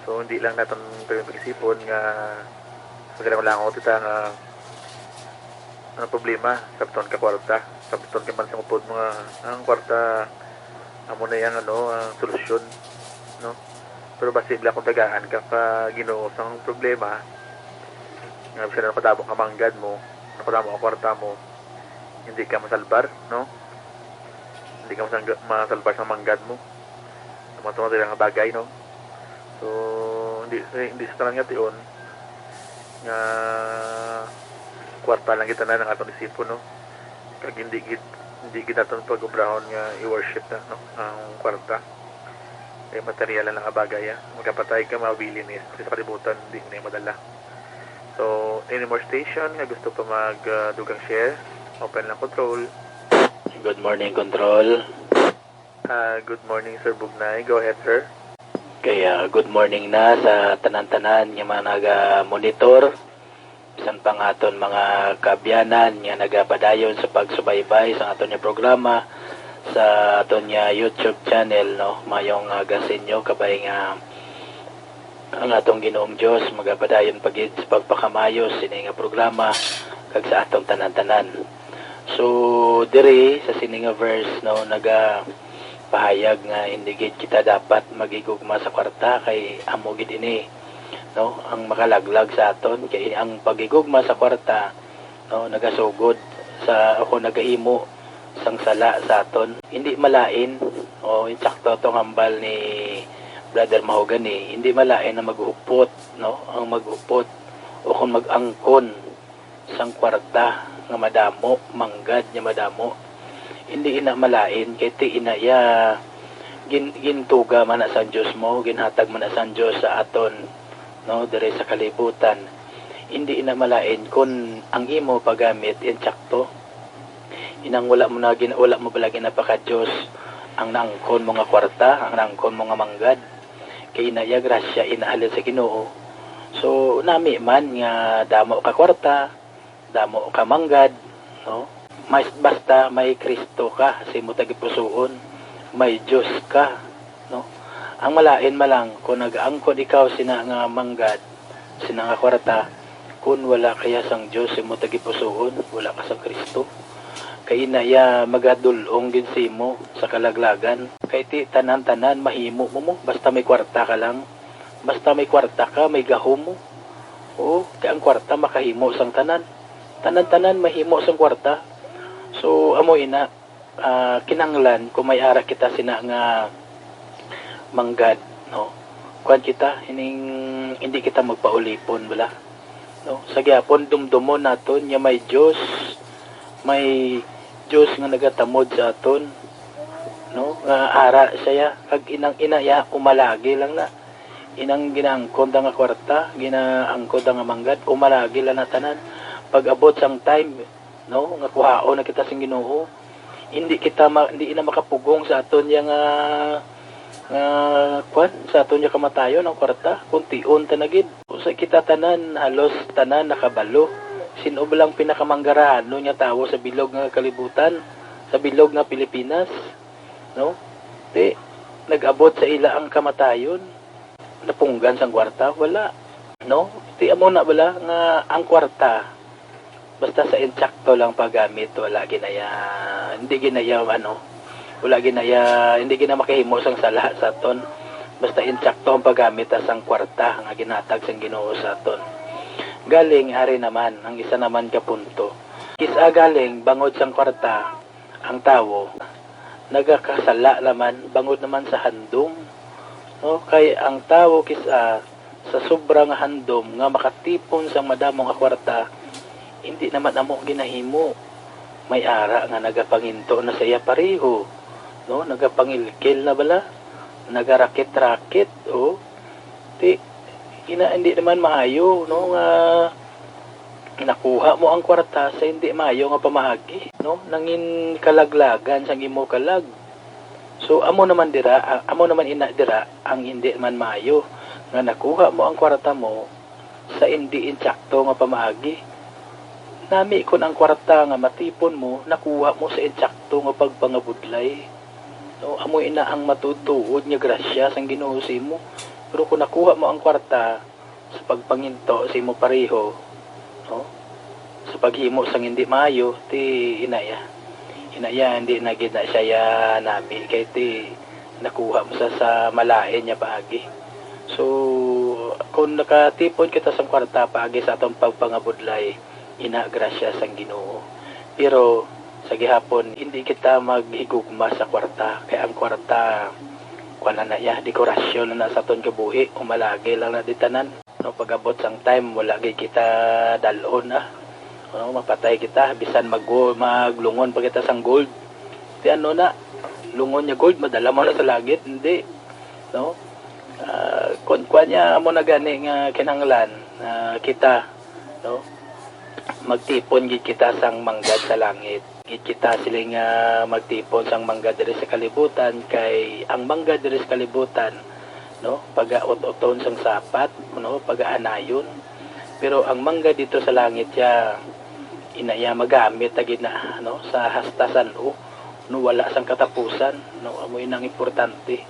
So, hindi lang naton pag-, pag-isipon nga sa langaw-langaw kita nga ang problema, sabton ka kwarta, sabton ka man sa upod mga, ang kwarta, amo na yang, ano, ang solusyon, no? Pero basi bala kung tagaan ka ka Ginoo sang problema, nga bisan ano kadamo ka manggad mo, ano kadamo ka kwarta mo, hindi ka masalbar, no? Hindi ka masangga-, masalbar sa manggad mo. Ang mga tumatira nga bagay, no? So, hindi, hindi sa tanan nga tion nga kwarta lang kita na ang aton isipon, no? Kag hindi gid, hindi gid naton pag-obrahon nga i-worship na, no, ang kwarta. Kay material lang nga bagay, ah. Magkapatay ka, mabilin, eh. Sa kalibutan, hindi na madala. So, any more station nga gusto pa mag, ah, dugang share? Open lang, Control. Good morning, Control. Ah, good morning, Sir Bugnay. Go ahead, sir. Kaya, good morning na sa tanan-tanan nga mga naga-monitor. Bisan pa nga aton mga kaabyanan nga nagapadayon sa pagsubaybay sa aton nga programa sa aton nga YouTube channel, no? Mayong aga sa inyo, kabay nga ang atong Ginoong Dios magapadayon pa gid sa pagpakamayo sini nga programa kag sa aton tanan-tanan. So, diri sa sini nga verse, no, nagapahayag nga hindi gid kita dapat maghigugma sa kwarta kay amo gid ini, no, ang makalaglag sa aton, kay ang paghigugma sa kwarta, no, nagasugod sa, o nagahimo sang sala sa aton. Hindi malain, o, insakto tong hambal ni Brother Mahogany, hindi malain ang maghupot, no, ang maghupot o kung mag-angkon sang kwarta nga madamo, manggad nga madamo. Hindi ina malain, kay ti ina iya gin-, gintuga man na sang Dios mo, ginhatag man na sang Dios sa aton, no, diri sa kalibutan. Hindi ina malain kun ang imo paggamit insakto. Inang wala mo na gin-, wala mo bala ginapaka-Dios ang naangkon mo nga kwarta, ang naangkon mo nga manggad. Kay ina iya grasya, ina halin sa Ginoo. So, nami man nga damo ka kwarta, damo ka manggad, no? Mas, basta may Kristo ka sa imo tagipusoon, may Dios ka, no? Ang malain man lang kung nag-angkon ikaw sina nga manggad, sina nga kwarta, kun wala kaya sang Dios sa imo tagipusoon, wala ka sang Kristo. Kay ina iya magadul-ong gid sa imo sa kalaglagan. Kay ti tanan-tanan mahimo mo mo, basta may kwarta ka lang. Basta may kwarta ka, may gahom mo. Oo, kay ang kwarta makahimo sang tanan. Tanan-tanan mahimo sang kwarta. So, amo ina, ah, kinahanglan kung may ara kita sina nga manggad, no? Kuwan kita, ining hindi kita magpaulipon, bala. No? Sa gihapon, dumdumon naton nga may Dios, may Dios nga nagatamod sa aton, no? Nga ara siya, kag inang ina ya, umalagi lang na. Inang ginaangkon ta nga kwarta, ginaangkon ta nga manggad, umalagi lang na tanan. Pag abot sang time, no, nga kuhaon na kita sing Ginoo, hindi kita ma-, hindi na makapugong sa aton ya nga, nga, kwan, sa aton ya kamatayon ang kwarta, kung tion ta na gid. Sa kita tanan, halos tanan nakabalo. Sin-o ba lang pinakamanggarano nga tawo sa bilog nga kalibutan, sa bilog nga Pilipinas, no? Ti, nag-abot sa ila ang kamatayon. Napunggan sang kwarta? Wala, no? Ti, amo na bala nga ang kwarta, basta sa insakto lang paggamit, wala ginaya, hindi ginaya, ano, wala ginaya, hindi gina makahimo sang sala sa aton. Basta insakto ang paggamit sang kwarta nga ginatag sang Ginoo sa aton. Galing, ari naman, ang isa naman ka punto. Kis-a galing, bangod sang kwarta, ang tawo nagakasala naman, bangod naman sa handom, no? Kay ang tawo kis-a sa sobra nga handom nga makatipon sang madamo nga kwarta, hindi naman amo ginahimo. May ara nga nagapanginto na sa iya pareho, no? Nagapangilkil na bala, nagarakit-rakit, oh. Ti, ina, hindi naman maayo, no, nga nakuha mo ang kwarta sa hindi maayo nga pamaagi, no? Nangin kalaglagan sang imo kalag. So, amo naman dira, ah, amo naman ina dira ang hindi man maayo, nga nakuha mo ang kwarta mo sa hindi insakto nga pamaagi. Nami kon ang kwarta nga matipon mo, nakuha mo sa insakto nga pagpangabudlay. No, amo ina ang matuod-tuod nga grasya sang Ginoo sa imo. Pero kung nakuha mo ang kwarta sa pagpanginto sa imo pareho, no, sa paghimo sang hindi maayo, ti inaya. Inaya, hindi na gid na siya ya nami, kay ti nakuha mo sa, sa malain nga paagi. So, kung nakatipon kita sang kwarta paagi sa atong pagpangabudlay, ina grasya sang Ginoo. Pero sa gihapon, hindi kita maghigugma sa kwarta, kay ang kwarta, kuwan na na iya, dekorasyon na na sa aton kabuhi, umalagi lang na di tanan. No, pag-abot sang time, wala gid kita dal-on, ah. No, mapatay kita, bisan mag-, maglungon pa kita sang gold. Ti ano na, lungon niya gold, madala mo na sa langit, hindi. No? Ah, kun, kuwan niya, amo na gani nga kinahanglan, ah, kita, no? Magtipon gid kita sang manggad sa langit. Gid kita sila nga magtipon sang manggad diri sa kalibutan, kay ang manggad diri sa kalibutan, no, pagaut-uton sang sapat, no, pagaanayon. Pero ang manggad dito sa langit siya, inaya magamit ta gid na, no, sa hasta san-o, no, wala sang katapusan, no, amo inang importante.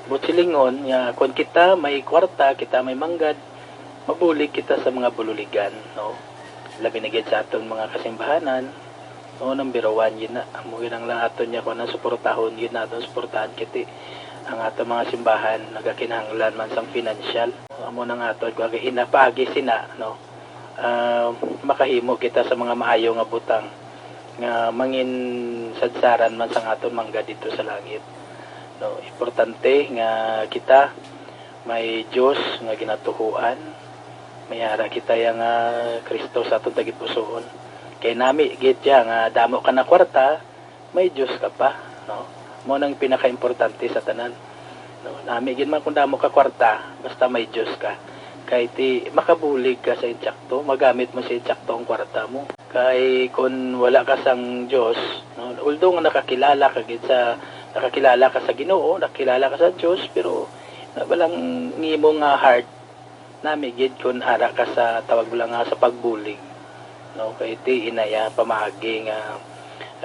But silingon nga, kung kita may kwarta, kita may manggad, mabulig kita sa mga bululigan, no? Labi na gid sa aton mga kasimbahanan, no? Number one gid na, amo gid ang lang aton niya, kuwan, suportahon gid naton, suportahan kiti ang aton mga simbahan, nagakinahanglan man sang financial. Amo nang aton, kuwan, kay ina paagi sina, no? Ah, makahimo kita sa mga maayo nga butang nga mangin sadsaran man sang aton manggad dito sa langit, no? Importante nga kita may Dios nga ginatuhoan, may ara kita ya nga Cristo sa aton tagipusoon. Kay nami gid ya nga damo ka na kwarta, may Dios ka pa, no? Mo nang pinakaimportante sa tanan, no? Nami gid man kung damo ka kwarta, basta may Dios ka. Kay ti makabulig ka sa insakto, magamit mo sa insakto ang kwarta mo. Kay kun wala ka sang Dios, no, although nga nakakilala ka gid sa, nakakilala ka sa Ginoo, nakakilala ka sa Dios, pero na balang ngimo nga heart, nami gid kun ara ka sa, tawag mo lang nga, sa pagbulig, no, kay ti inaya pamaagi nga,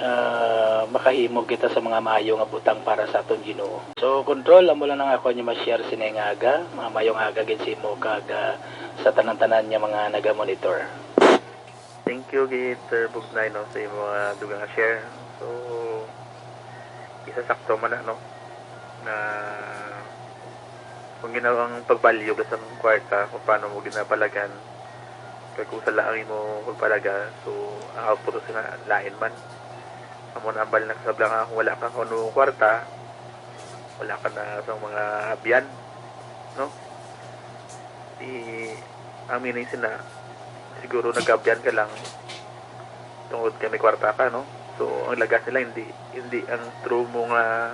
ah, makahimo kita sa mga maayo nga butang para sa aton Ginoo. So, Control, amo lang ang ako niyo ma-share sini nga aga. Mga maayong aga gid sa imo kag, ah, sa tanan-tanan nga mga naga-monitor. Thank you gid, Sir Bugnay, no, sa imo, ah, dugang nga share. So, isa sakto man na, no, na Kung ginawa ang pag-value ba sa kwarta, kung paano mo ginapalagan, kay kung sala ang imo pagpalaga, so ang output sa nga lain man. Amo na ang bal na kasabla nga kung wala ka kuno kwarta, wala ka na sa mga abyan, no? Di, ang meaning sina, siguro nagabyan ka lang tungod kay may kwarta ka, no? So, ang lagas nila, hindi, hindi ang true mo nga,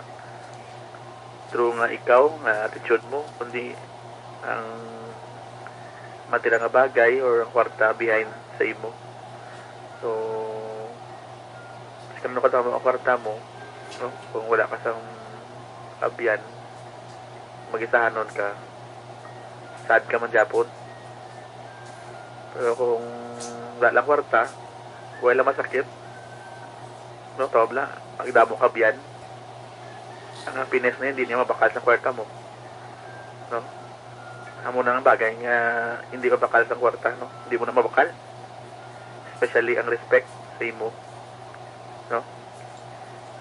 true nga ikaw, nga attitude mo, kundi ang matira nga bagay or ang kwarta behind sa imo. So, kung ano ka tama ang kwarta mo, no? Kung wala ka sang abyan, magisahanon ka, sad ka man gyapon. Pero kung wala lang kwarta, wala lang masakit, no? Tawag lang, magdamo ka abyan. Ang happiness na yun, hindi niya mabakal sa kwarta mo. No? Amo na ang bagay nga hindi mabakal sa kwarta, no? Hindi mo na mabakal. Especially ang respect sa imo, no?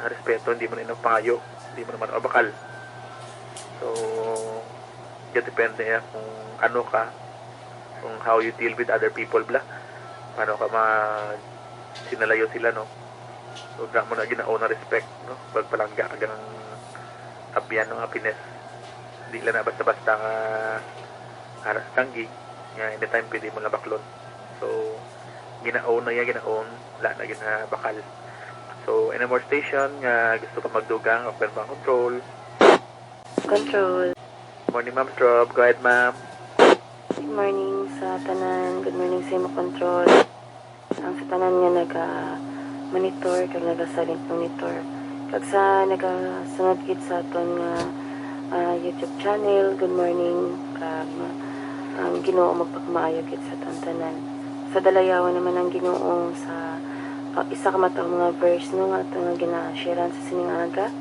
Ang respeto, hindi mo na ina pangayo, hindi mo naman mabakal. So, yun depende ya kung ano ka, kung how you deal with other people, bla. Paano ka ma-, sinalayo sila, no? So, da mo na ginaon ang respect, no? Pagpalangga ka ang abyan ng happiness. Di lang na basta-basta nga aras tanggi, nga anytime pwede mo lang baklon. So, ginaon na yan, ginaon, wala na ginabakal. So, any more station nga gusto pa magdugang, open pa ang control. Control. Morning, Ma'am Strob. Go ahead, ma'am. Good morning sa tanan. Good morning sa imo, control. Ang sa tanan nga naga-monitor kag naga-silent monitor. Kag sa nagasunod gid sa aton nga, ah, YouTube channel, good morning. Kag, ah, ang Ginoo magpakamaayo gid sa aton tanan. Sa dalayawan naman ang Ginoo sa, ah, isa ka mata mga verse, no, nga ato nga ginasharean sa sining aga.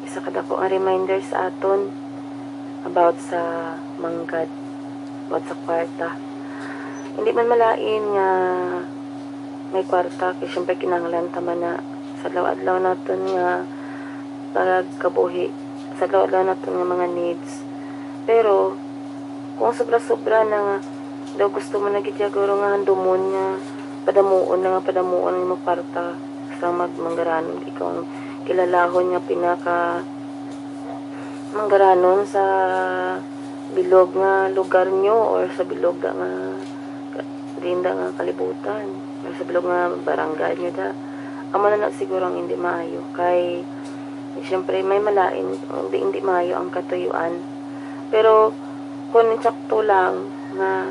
Isa ka dako nga reminder sa aton about sa manggad, about sa kwarta. Hindi man malain nga may kwarta, kay siyempre kinahanglan ta man na sa adlaw-adlaw naton nga pagkabuhi, sa adlaw-adlaw naton nga mga needs. Pero kung sobra-sobra na nga daw gusto mo na gid siguro nga handumon nga padamuon na nga padamuon ang imong kwarta sa mag-, manggaranon, ikaw ang kilalahon nga pinaka manggaranon sa bilog nga lugar nyo or sa bilog da nga ka-, dinda nga kalibutan or sa bilog nga barangay nyo da. Amo na na siguro ang hindi maayo kay siyempre may malain, hindi, hindi maayo ang katuyuan. Pero kung insakto lang nga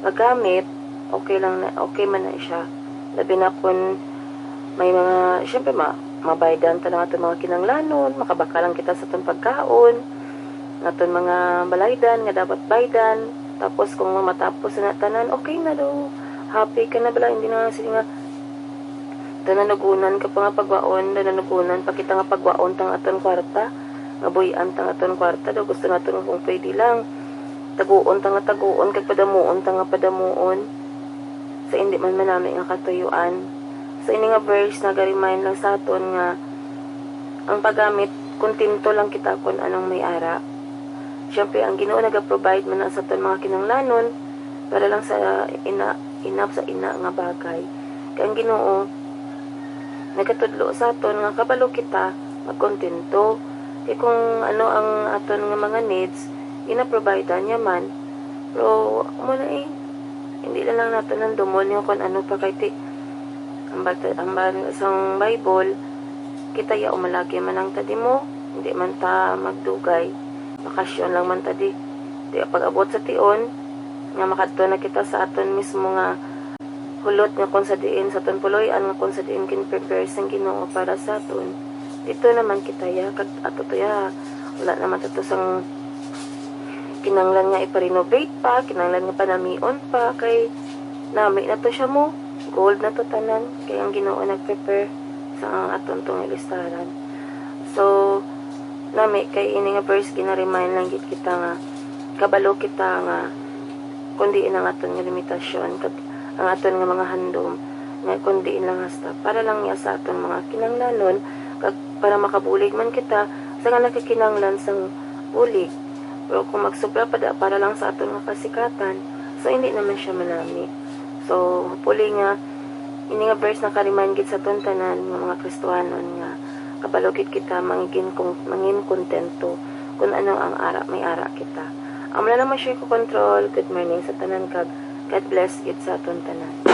magamit, okay lang na, okay man na siya. Labi na kung may mga, siyempre, ma-, mabaydan ta lang aton mga kinahanglanon, makabakal lang kita sa aton pagkaon, aton mga balaydan nga dapat baydan. Tapos kung matapos na tanan, okay na daw. Happy ka na bala, hindi na sige nga dananugunan ka pa nga pagwaon, dananugunan pa kita nga pagwaon tang aton kwarta, nga buy-an tang aton kwarta, daw gusto naton nga kung pwede lang taguon ta nga taguon, kag padamuon ta nga padamuon, sa hindi man manami nga katuyuan. So, ini nga verse naga-remind lang sa aton nga ang paggamit, kontento lang kita kung anong may ara. Siyempre, ang Ginoo naga-provide man na sa aton mga kinahanglanon para lang sa ina, enough sa ina nga bagay. Kay ang Ginoo nagatudlo sa aton nga kabalo kita magkontento. Kay kung ano ang aton nga mga needs, gina-provide niya man. Pero, amo na eh, hindi na lang naton handumon yung kung ano pa kay ti-, ang bata-, ang ba-, sang Bible, kita ya umalagi man lang ta di mo, hindi man ta magdugay. Bakasyon lang man ta di. Di pag-abot sa tion, nga makadto na kita sa aton mismo nga hulot nga kung sa diin, sa aton puloy-an nga kung sa diin gin-prepare sang Ginoo para sa aton. Dito naman kita ya, kag ato to ya. Wala naman ta to sang kinanglan nga ipa-renovate pa, kinanglan nga panamion pa, kay nami na to siya mo. Gold na to tanan, kay ang Ginoo nag-prepare sa aton tong ilistaran. So, nami kay ini nga verse gina-remind lang gid kita nga kabalo kita nga kundi ang aton nga limitasyon, kag ang aton nga mga handom nga kundi lang hasta para lang niya sa aton mga kinahanglanon, kag para makabulig man kita sa nga nagkakinahanglan sang bulig. Pero kung magsubra pa da para lang sa aton nga kasikatan, so hindi naman siya manami. So, hopefully nga, ini nga verse naka-remind gid sa aton tanan nga mga Kristohanon nga kabalo gid kita mangigin kung mangin kontento kung ano ang ara may ara kita. Amo na lang ma-share ko, Control. Good morning sa tanan kag God bless gid sa aton tanan.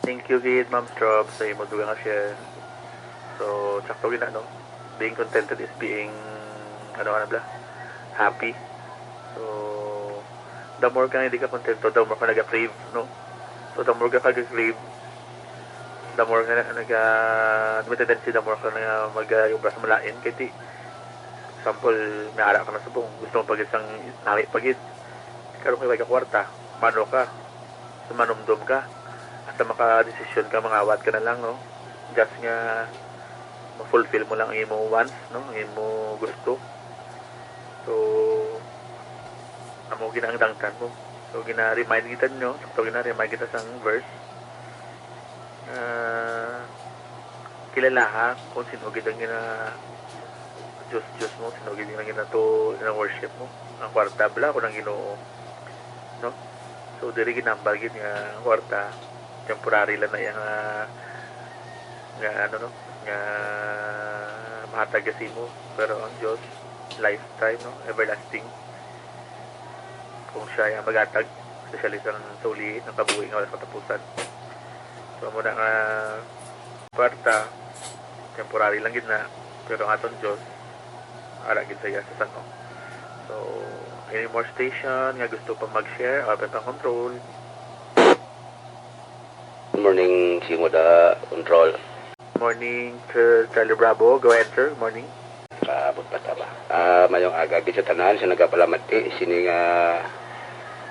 Thank you gid, Ma'am Strob, sa imo dugang nga share. So, sakto gid na, no? Being contented is being, ano, ano bla? Happy. So, the more ka hindi ka kontento, the more ka nag-crave, no? So, the more ka nag-crave, the more ka na, nag, ah, may tendency, the more ka na mag, ah, obra sa malain. Kay ti, example, may ara ka na subong, gusto mo pa gid sang nami pa gid. Karon kay way ka kwarta, mano ka. So, manumdom ka. Hasta makadesisyon ka, mangawat ka na lang, no? Just nga ma-fulfill mo lang ang imo wants, no? Ang imo gusto. So, amo gid ang dangtan mo. So, gina-remind kita nyo, sakto gina-remind kita sang verse. Ah, kilalaha kung sino gid ang gina-, Diyos, Diyos mo, sino gid ang ginato-, gina-worship mo. Ang kwarta bala, kung ang Ginoo. No? So, diri ginambal gid nga ang kwarta, temporary lang na iya nga, nga ano, no? Nga mahatag ka sa imo. Pero ang Diyos, lifetime, no? Everlasting. Kung siya ay ang magatag, especially sa, sa ulihi, ang kabuhi nga wala katapusan. So, amo na nga kwarta, temporary lang gid na, pero ang aton Diyos, ara gid sa iya sa san-o. So, any more station nga gusto pa mag-share, open pa, Control. Good morning, Simo da, Control. Morning, Sir Charlie Bravo. Go ahead, sir. Good morning. Kaabot pa ta ba? Ah, mayong aga gid sa tanan sa nagapalamati sini nga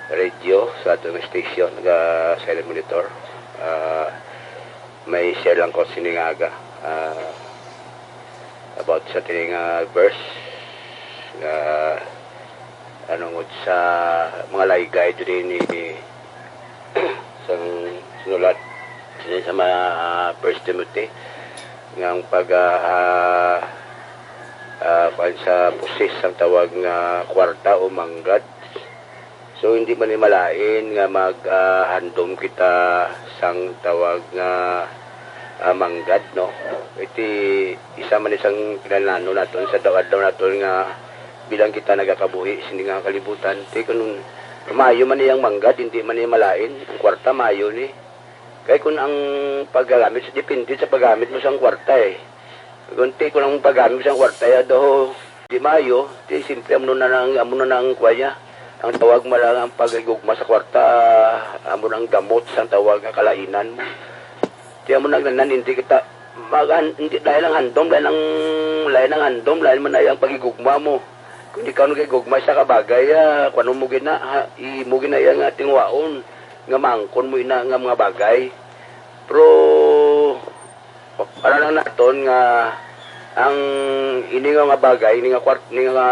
radio sa ato nga station, nga silent monitor. Ah, may share lang ko sini nga aga. Ah, about sa tining, ah, verse nga anungod sa mga laygay diri ni sang sinulat diri sa mga, ah, First Timothy nga ang pag, ah, ah, ah, kuwan sa pusis ang tawag nga kwarta o manggad. So, hindi man ni malain nga mag, ah, handom kita sang tawag nga, ah, manggad, no? Iti isa man isang kinahanglan naton sa adlaw-adlaw naton nga bilang kita nagakabuhi sini nga kalibutan. Ti kun maayo man iyang manggad, hindi man niya malain. Ang kwarta maayo ni. Kay kun ang paggamit, depende sa paggamit mo sang kwarta, eh. Kun ti, kun ang paggamit mo sang kwarta, ya daw, di maayo, ti, simple, amo na ang, amo na ang kuwan niya. Ang tawag mo lang ang paghigugma sa kwarta, amo na ang gamot sang tawag nga kalainan mo. Ti, amo na ang tanan, hindi kita, magan, hindi, lain ang handom, lain ang, lain ang handom, lain man na ang paghigugma mo. Kung ikaw nagigugma sa kabagay, ah, kuwan mo gina, ha, imo gina iya nga tingwaon, nga maangkon mo ina nga mga bagay. Pero, para lang naton nga ang ini nga mga bagay, ini nga kwart-, ini nga,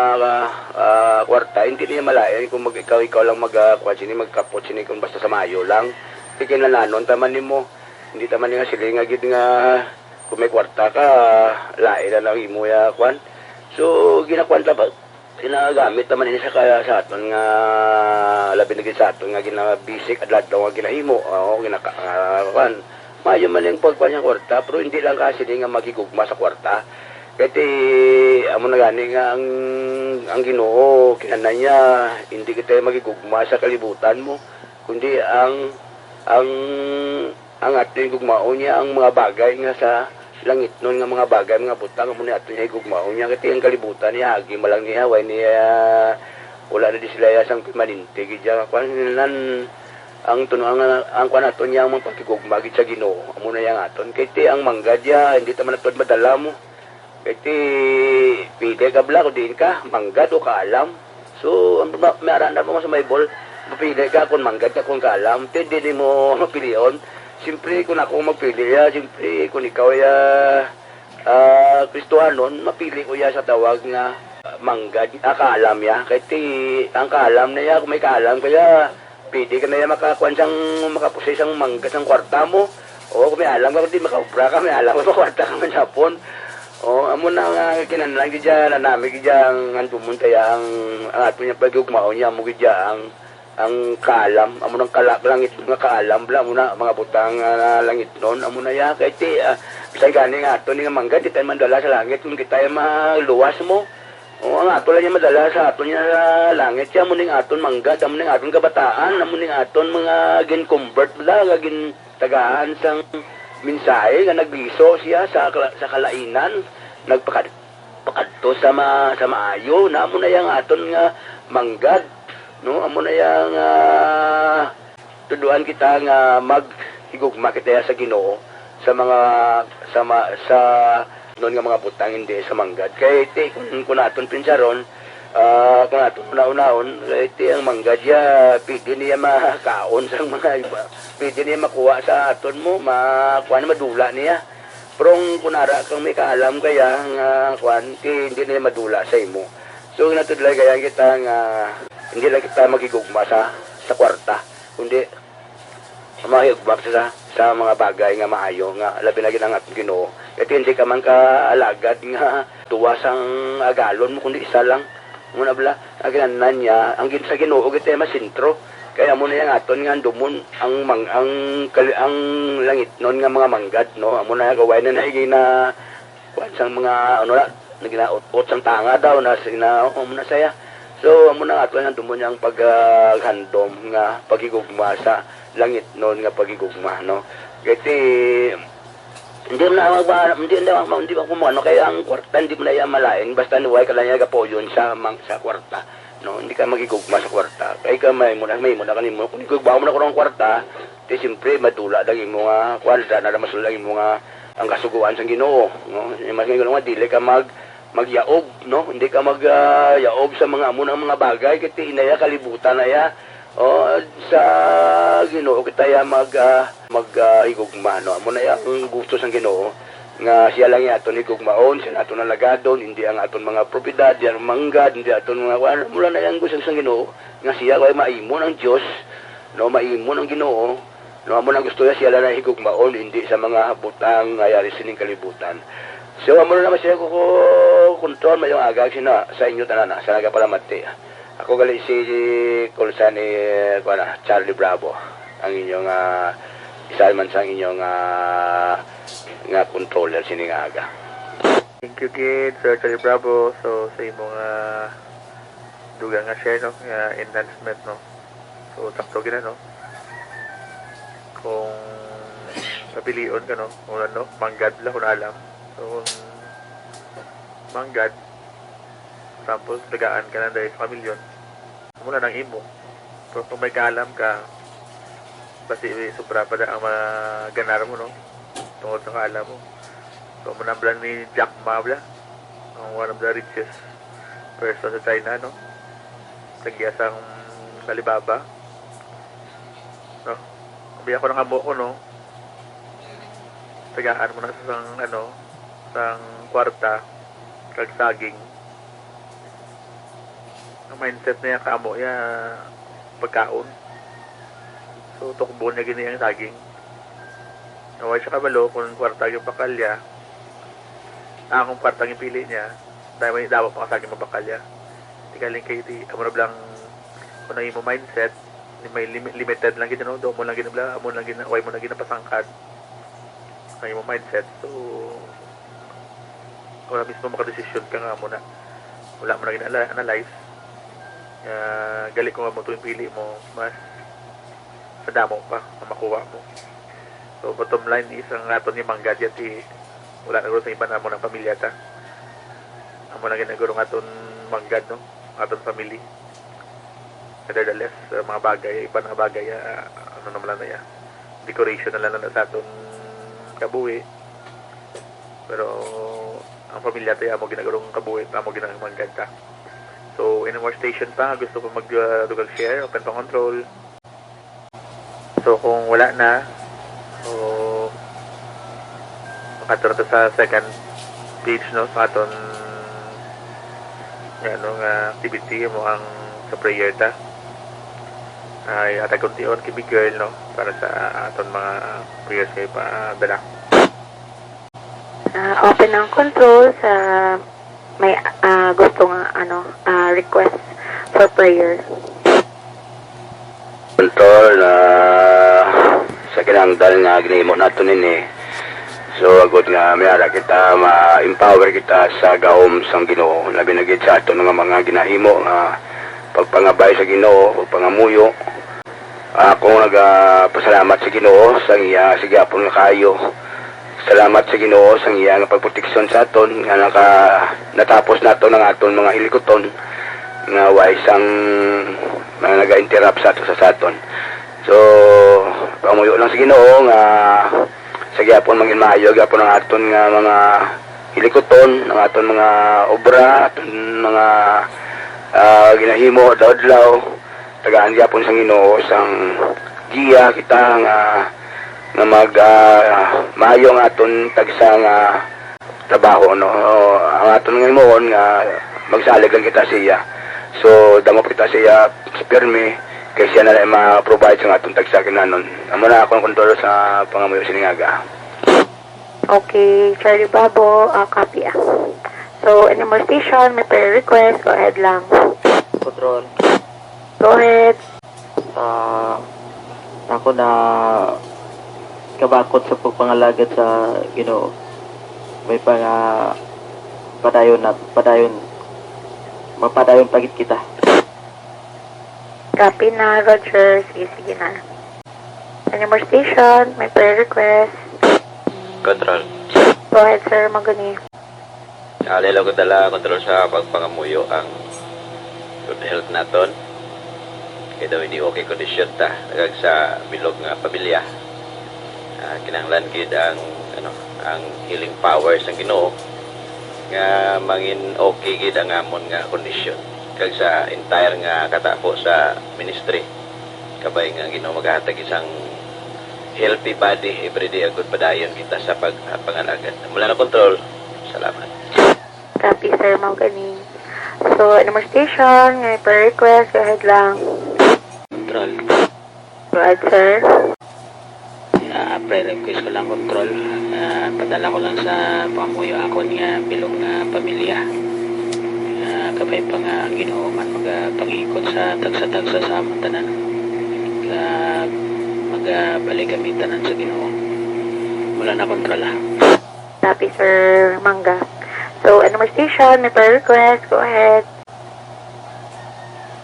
ah, kwarta, hindi niya malain kung mag-, ikaw, ikaw lang mag, ah, kuwan sini, magkapot sini kung basta sa maayo lang. Kay kinahanglanon ta man nimo. Hindi ta man nga silinga gid nga kung may kwarta ka, lain na lang imo ya, kuwan. So, ginakuwan ta ba? Ginagamit naman ini sa, sa aton nga, labi na gid sa aton nga gina-basic adlaw nga ginahimo. Oo, ginaka-, ah, kuwan. Maayo man ang pagkuwan sa kwarta, pero hindi lang kasi di nga maghigugma sa kwarta. Kay ti, amo na gani nga ang, ang Ginoo, kinahanglan niya, hindi kita maghigugma sa kalibutan mo, kundi ang, ang ang aton gugmaon niya ang mga bagay nga sa langitnon nga mga bagay, mga butang, amo ni aton niya gugmaon niya. Kay ang kalibutan niya, agi man lang niya, way niya, wala na di sila ya sang permanente gid ya. Kuwan, nan, ang tuno, ang, ang kuwan naton niya, ang mga pagkigugma gid sa Ginoo, amo na yang aton. Kay ti ang manggad ya, hindi ta man naton madala mo. Kay ti, pili ka bala kung diin ka, manggad o kaalam. So, ang ma-, may ara na mo sa Bible, mapili ka kung manggad ka kung kaalam. Ti, di, di mo mapilion. Siyempre, kung ako magpili, ya, siyempre, kung ikaw, ya, ah, Kristohanon, mapili ko, ya, sa tawag nga manggad, ah, kaalam, ya. Kay ti, ang kaalam na, ya, kung may kaalam ka, ya, pwede ka na yan makakuan sang, makapusay sang mangga sang kwarta mo. O, kung may alam ka, di makaobra ka, may alam ka, makwarta ka man hapon. Oh, amo na nga kinahanglan gid dyan, nanami gid dyan, ang andumon kaya ang, ang ato niya paghigugmaon niya, amo gid dyan ang, ang kaalam, amo nang kala-, langit nga kaalam, bala, amo na, mga butang, ah, langitnon, amo na ya, kay ti, ah, bisan gani nga ato ni nga manggad, di tayo mandala sa langit, kung kita ay maluwas mo, oh, ang ato lang niya madala sa ato niya sa langit, siya, amo ning aton manggad, amo ning aton kabataan, amo ning aton mga gin-convert, bala, nga gin-, tagaan sang mensahe nga nagliso siya sa kala-, sa kalainan, nagpakad-, pakadto sa ma-, sa maayo. Na amo na yang aton nga manggad, no? Amo na yang, ah, tuduan kita nga maghigugma kita sa Ginoo sa mga, sa ma-, sa non nga mga butang, hindi sa manggad. Kay ti, kung, kung naton pinsaron, ah, kung naton unahon, kay ti ang manggad ya, pwede niya makaon sang mga iba. Pwede niya makuha sa aton mo, ma-, kuwan, madula niya. Pero ang kung ara kang may kaalam kaya nga, kuwan, ti hindi niya madula sa imo. So, natudlay kaya kita nga hindi lang kita maghigugma sa, sa kwarta, kundi mahigugma sa, sa mga bagay nga maayo, nga labi na gid ang aton Ginoo. Kay hindi ka man kaalagad nga tuwa sang agalon mo, kundi isa lang. Muna bala, ang kinahanglan niya, ang gin-, sa Ginoo gid tayo masentro. Kaya amo na yang aton nga andumon ang mang-, ang kal-, ang langitnon nga mga manggad, no? Amo na gaway na na gina-, kuwan sang mga, ano na, naginaot-ot sang tanga daw na sina, amo na saya. So, amo na ato nga andumon niya ang paghandom nga paghigugma sa langitnon nga paghigugma, no? Kay ti, hindi mo na magba-, hindi, hindi, hindi mo ano, kaya ang kwarta, hindi mo na yan malain, basta nuway ka lang yan gapuyon sa mang-, sa kwarta, no? Hindi ka maghigugma sa kwarta. Kay ka may mo na, may mo na kanimo. Kung igugma mo na ko ng kwarta, ti siyempre, madula lang imo nga, kwarta na lang masul lang imo nga, ang kasuguan sang Ginoo, no? Yung mas nga, dili ka mag-, magyaob, no? Hindi ka mag, ah, yaob sa mga amo ng mga bagay, kay ti inaya kalibutan na ya. O, sa Ginoo kita ya mag, ah, mag, ah, higugma, no? Amo na ya ang gusto sang Ginoo, nga siya lang ya aton higugmaon, siya naton alagadon, hindi ang aton mga propiedad, hindi ang manggad, hindi aton mga kuan. Mula na yang gusto sang Ginoo, nga siya kay maimon ang Dios, no? Maimon ang Ginoo, no? Amo nang gusto niya siya lang na higugmaon, hindi sa mga butang nga yari sining kalibutan. So, amo na naman siya ko, ko control, mayong aga sina sa inyo tanan, ah, sa nagapalamati. Ako gali si Kulsa ni, kuwan na, Charlie Bravo, ang inyong, ah, isa man sa inyong, ah, nga controller sini nga aga. Thank you gid, Sir Charlie Bravo. So, sa imong, ah, dugang nga share, no, nga enhancement, no. So, sakto gid na, no. Kung napilion ka, no, kung ano, manggad lang, kung alam. So, kung manggad, example, tagaan ka na dahil sa kamilyon, amo na nang imo. Pero kung may kaalam ka, basi sobra pa na ang maganar mo, no? Tungod sa kaalam mo. So, amo na bala ni Jack Ma bala, ang one of the richest person sa China, no? Tagya sang Alibaba, no? Sabi ako ng amo ko, no? Tagaan mo na sa sang, ano, sang kwarta, kag saging. Ang mindset niya, kamo ya pagkaon. So, tukbon niya gini ang saging. Naway siya kabalo kung kwarta yung bakalya. Ah, kung kwarta yung pili niya, dahil may dawa pa ka saging mabakalya. Di galing kay di, amo na blang, kung ang imo mindset, may limi-, limited lang gid, no? Do mo lang gid bla, amo lang gid, way mo lang gid napasangkad ang imo mindset. So, wala mismo makadesisyon ka nga amo na. Wala mo na gina-analyze. Ah, gali ko nga mo tuwing pili mo, mas madamo pa ang makuha mo. So, bottom line is, ang aton ni manggad yati, wala na guro sa iban, amo ng pamilya ta. Amo na ginaguro nga aton manggad, no? Aton family. Nevertheless, uh, mga bagay, iban nga bagay, ah, ano naman lang na ya. Decoration na lang na sa aton kabuhi. Pero ang pamilya tayo, amo ginagarong kabuhi, amo ginagarong manggad ta. So, any more station pa, gusto pa mag, uh, dugang share, open pa control. So, kung wala na, so, makadto na to sa second page, no, sa aton nga, ano, nga activity mo ang sa prayer ta. Ay, atag konti on kay Big Girl, no, para sa aton mga prayers kay pa dala. Ah, open Ng control sa may, ah, gusto nga, ano, ah, request for prayer. Control, ah, sa kinahanglan nga ginahimo nato nini. So, agod nga may ara kita, ma-empower kita sa gahom sang Ginoo, labi na gid sa aton nga mga ginahimo nga pagpangabay sa Ginoo, pagpangamuyo. Ako nagapasalamat sa Ginoo sa iya sa gihapon nga kaayo. Salamat sa Ginoo sang iya nga pagproteksyon sa aton nga naka, natapos nato ang aton mga hilikuton nga way sang mga naga-interrupt sa ato sa, sa aton. So, pamuyo lang sa Ginoo nga sa gihapon mangin maayo gihapon ang aton nga mga hilikuton, ang aton mga obra, aton mga, ah, ginahimo adlaw-adlaw. Tagaan gyapon sang Ginoo sang giya kita nga, nga mag, ah, maayo ang aton tagsa nga trabaho, no? Ang aton nga himuon nga magsalig lang kita sa iya. So, damo kita sa iya, pirmi, kay siya na lang ma-provide sa aton tagsa kinanon. Amo na akong kontrol sa pangamuyo sining aga. Okay, Charlie Bravo, ah, copy, ah. So, any more station, may prayer request, go ahead lang. Control. Go ahead. Ah, ako na kabakot sa pagpangalagad sa Ginoo. May pa nga padayon na, padayon, mapadayon pa gid kita. Copy na, Roger. Sige, sige na. Any more station? May prayer request. Control. Go ahead, sir. Magani. Alay lang ko dala control sa pagpangamuyo ang good health naton. Kay daw hindi okay kondisyon ta, nagag sa bilog nga pamilya. Ah, kinahanglan gid ang, ano, ang healing power sang Ginoo nga mangin okay gid ang amon nga kondisyon kag sa entire nga katapo sa ministry. Kabay nga ang Ginoo magahatag isang healthy body every day, agud padayon kita sa pag-, pangalagad. Mula na control. Salamat. Copy, sir. Mao gani. So, number station, may prayer request, go ahead lang. Control. Go ahead, sir. Ah, prayer request ko lang, control. Ah, padala ko lang sa pangamuyo akon nga bilog nga pamilya. Ah, kabay pa nga ang Ginoo man magapangikot sa tagsa-tagsa sa amon tanan. Nga magabalik kami tanan sa Ginoo. Wala na, control, ah. Copy, Sir Mangga. So, ano mo station? May prayer request? Go ahead.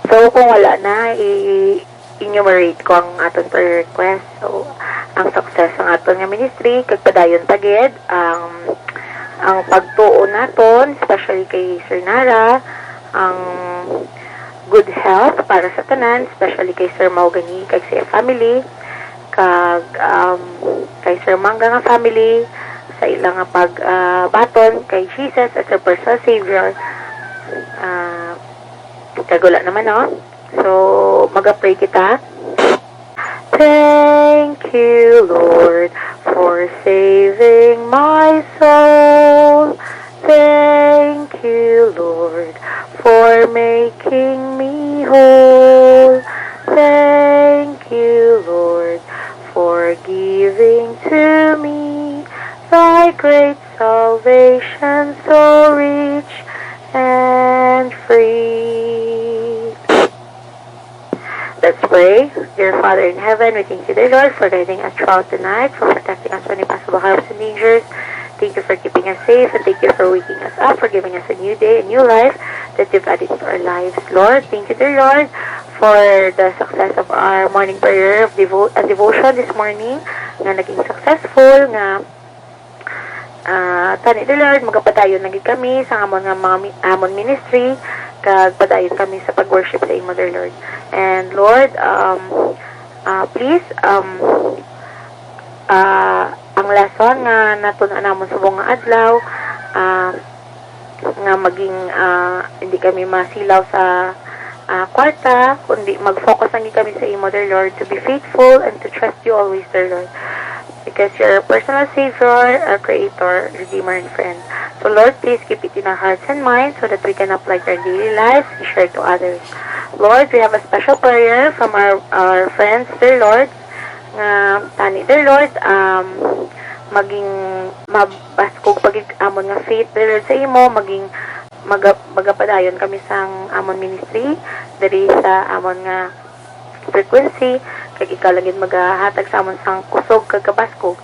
So, kung wala na, i-enumerate ko ang aton prayer request. So, ang success ang aton nga ministry, kag padayon pa gid ang, ang pagtuo naton, especially kay Sir Nara, ang good health para sa tanan, especially kay Sir Mahogany kag sa iya family, kag, um, kay Sir Mangga nga family, sa ila nga pag, ah, baton kay Jesus as their personal Savior. Ah, kag wala naman, no? So, maga-pray kita. Thank you, Lord, for saving my soul. Thank you, Lord, for making me whole. Thank you, Lord, for giving to me thy great salvation so rich and free. Let's pray. Dear Father in heaven, we thank you, dear Lord, for guiding us throughout the night, for protecting us from any possible harms and dangers. Thank you for keeping us safe, and thank you for waking us up, for giving us a new day, a new life that you've added to our lives. Lord, thank you, dear Lord, for the success of our morning prayer of devo- and devotion this morning, nga naging successful, nga, ah, tani, dear Lord, magapadayon lagi kami sa amon nga mga mi-, amon ministry, kag padayon kami sa pag-worship sa imo, dear Lord. And Lord, um, ah, please, um, ah, ang lesson nga natun-an namon subong nga adlaw, ah, nga maging, ah, hindi kami masilaw sa, ah, kwarta, kundi mag-focus lang gid kami sa imo, dear Lord, to be faithful and to trust you always, dear Lord. Because you're our personal Savior, our Creator, Redeemer, and Friend. So, Lord, please keep it in our hearts and minds so that we can apply it in our daily lives and share it to others. Lord, we have a special prayer from our, our friends, dear Lord, nga tani, dear Lord, um, maging mabaskog pa gid amon nga faith, dear Lord, sa imo, maging maga-, magapadayon kami sang amon ministry diri sa amon nga frequency, kag ikaw lang gid magahatag sa amon sang kusog kag kabaskog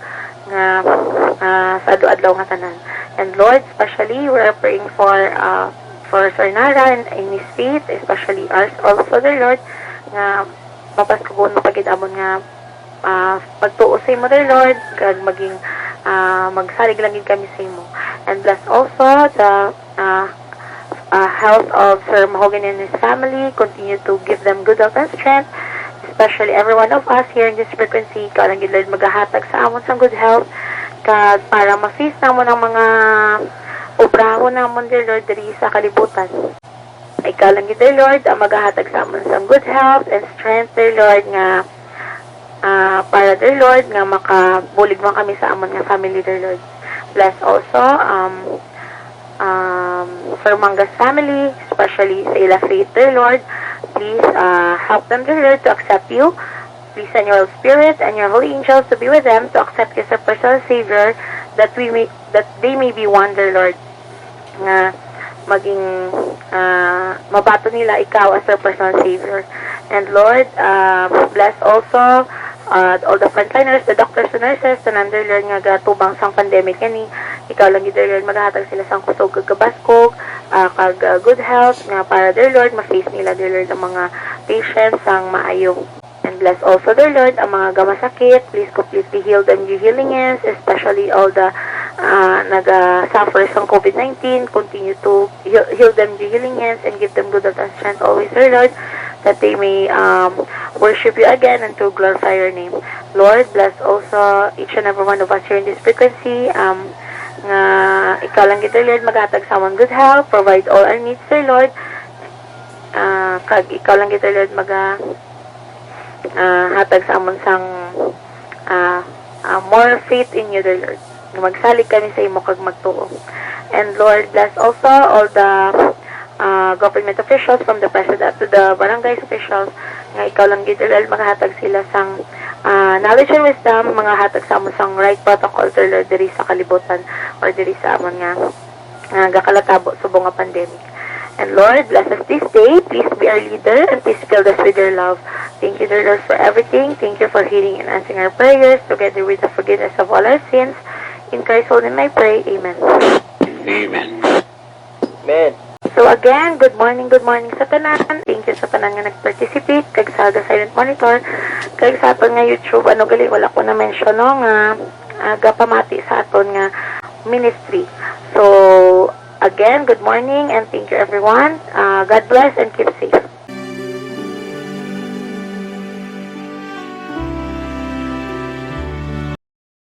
nga, ah, sa adlaw-adlaw nga tanan. And Lord, especially, we are praying for, ah, for Sir Nara and in his faith, especially ours also, dear Lord, nga mapaskugon mo pa gid amon nga, ah, pagtuo sa imo, dear Lord, kag maging, ah, magsalig lang gid kami sa imo. And bless also the, ah, ah, health of Sir Mahogany and his family. Continue to give them good health and strength, especially every one of us here in this frequency. Ikaw lang gid, Lord, magahatag sa amon sang good health, kag para ma-face namon ang mga obrahon namon, dear Lord, diri sa kalibutan. Ikaw lang gid, dear Lord, ang magahatag sa amon sang good health and strength, dear Lord, nga, ah, para, dear Lord, nga makabulig man kami sa amon nga family, dear Lord. Bless also, um, um, Sir Manga's family, especially sa ila faith, dear Lord. Please, ah, help them, dear Lord, to accept you. Please send your Holy Spirit and your holy angels to be with them, to accept you as a personal Savior, that we may, that they may be one, dear Lord, nga maging, ah, mabaton nila ikaw as their personal Savior. And Lord, ah, bless also, ah, all the frontliners, the doctors, the nurses, tanan, dear Lord, nga gatubang sang pandemic gani. Ikaw lang gid, dear Lord, magahatag sila sang kusog kag kabaskog, ah, kag, ah, good health, nga para, dear Lord, ma-face nila, dear Lord, ang mga patients sang maayo. And bless also, dear Lord, ang mga gamasakit. Please completely heal them, your healing hands, especially all the, ah, naga-suffer sang COVID nineteen. Continue to heal, heal them, your healing hands, and give them good health and strength always, dear Lord, that they may, um, worship you again and to glorify your name. Lord, bless also each and every one of us here in this frequency, um, nga ikaw lang gid, dear Lord, maghatag sa amon good health, provide all our needs, dear Lord. Ah, kag ikaw lang gid, dear Lord, maga-, ah, hatag sa amon sang, ah, ah, more faith in you, dear Lord. Nga magsalig kami sa imo kag magtuo. And Lord, bless also all the, ah, government officials, from the president to the barangay officials, nga ikaw lang gid, dear Lord, magahatag sila sang, ah, knowledge and wisdom, magahatag sa amon sang right protocol, dear Lord, diri sa kalibutan or diri sa amon nga, nga gakalatabo subong nga pandemic. And Lord, bless us this day. Please be our leader and please fill us with your love. Thank you, dear Lord, for everything. Thank you for hearing and answering our prayers, together with the forgiveness of all our sins. In Christ's holy name I pray. Amen. Amen. Amen. So again, good morning, good morning sa tanan. Thank you sa tanan nga nag-participate, kag sa ga-silent monitor, kag sa aton nga YouTube. Ano gali, wala ko na-mention, no, nga, ah, gapamati sa aton nga ministry. So again, good morning and thank you, everyone. Ah, God bless and keep safe.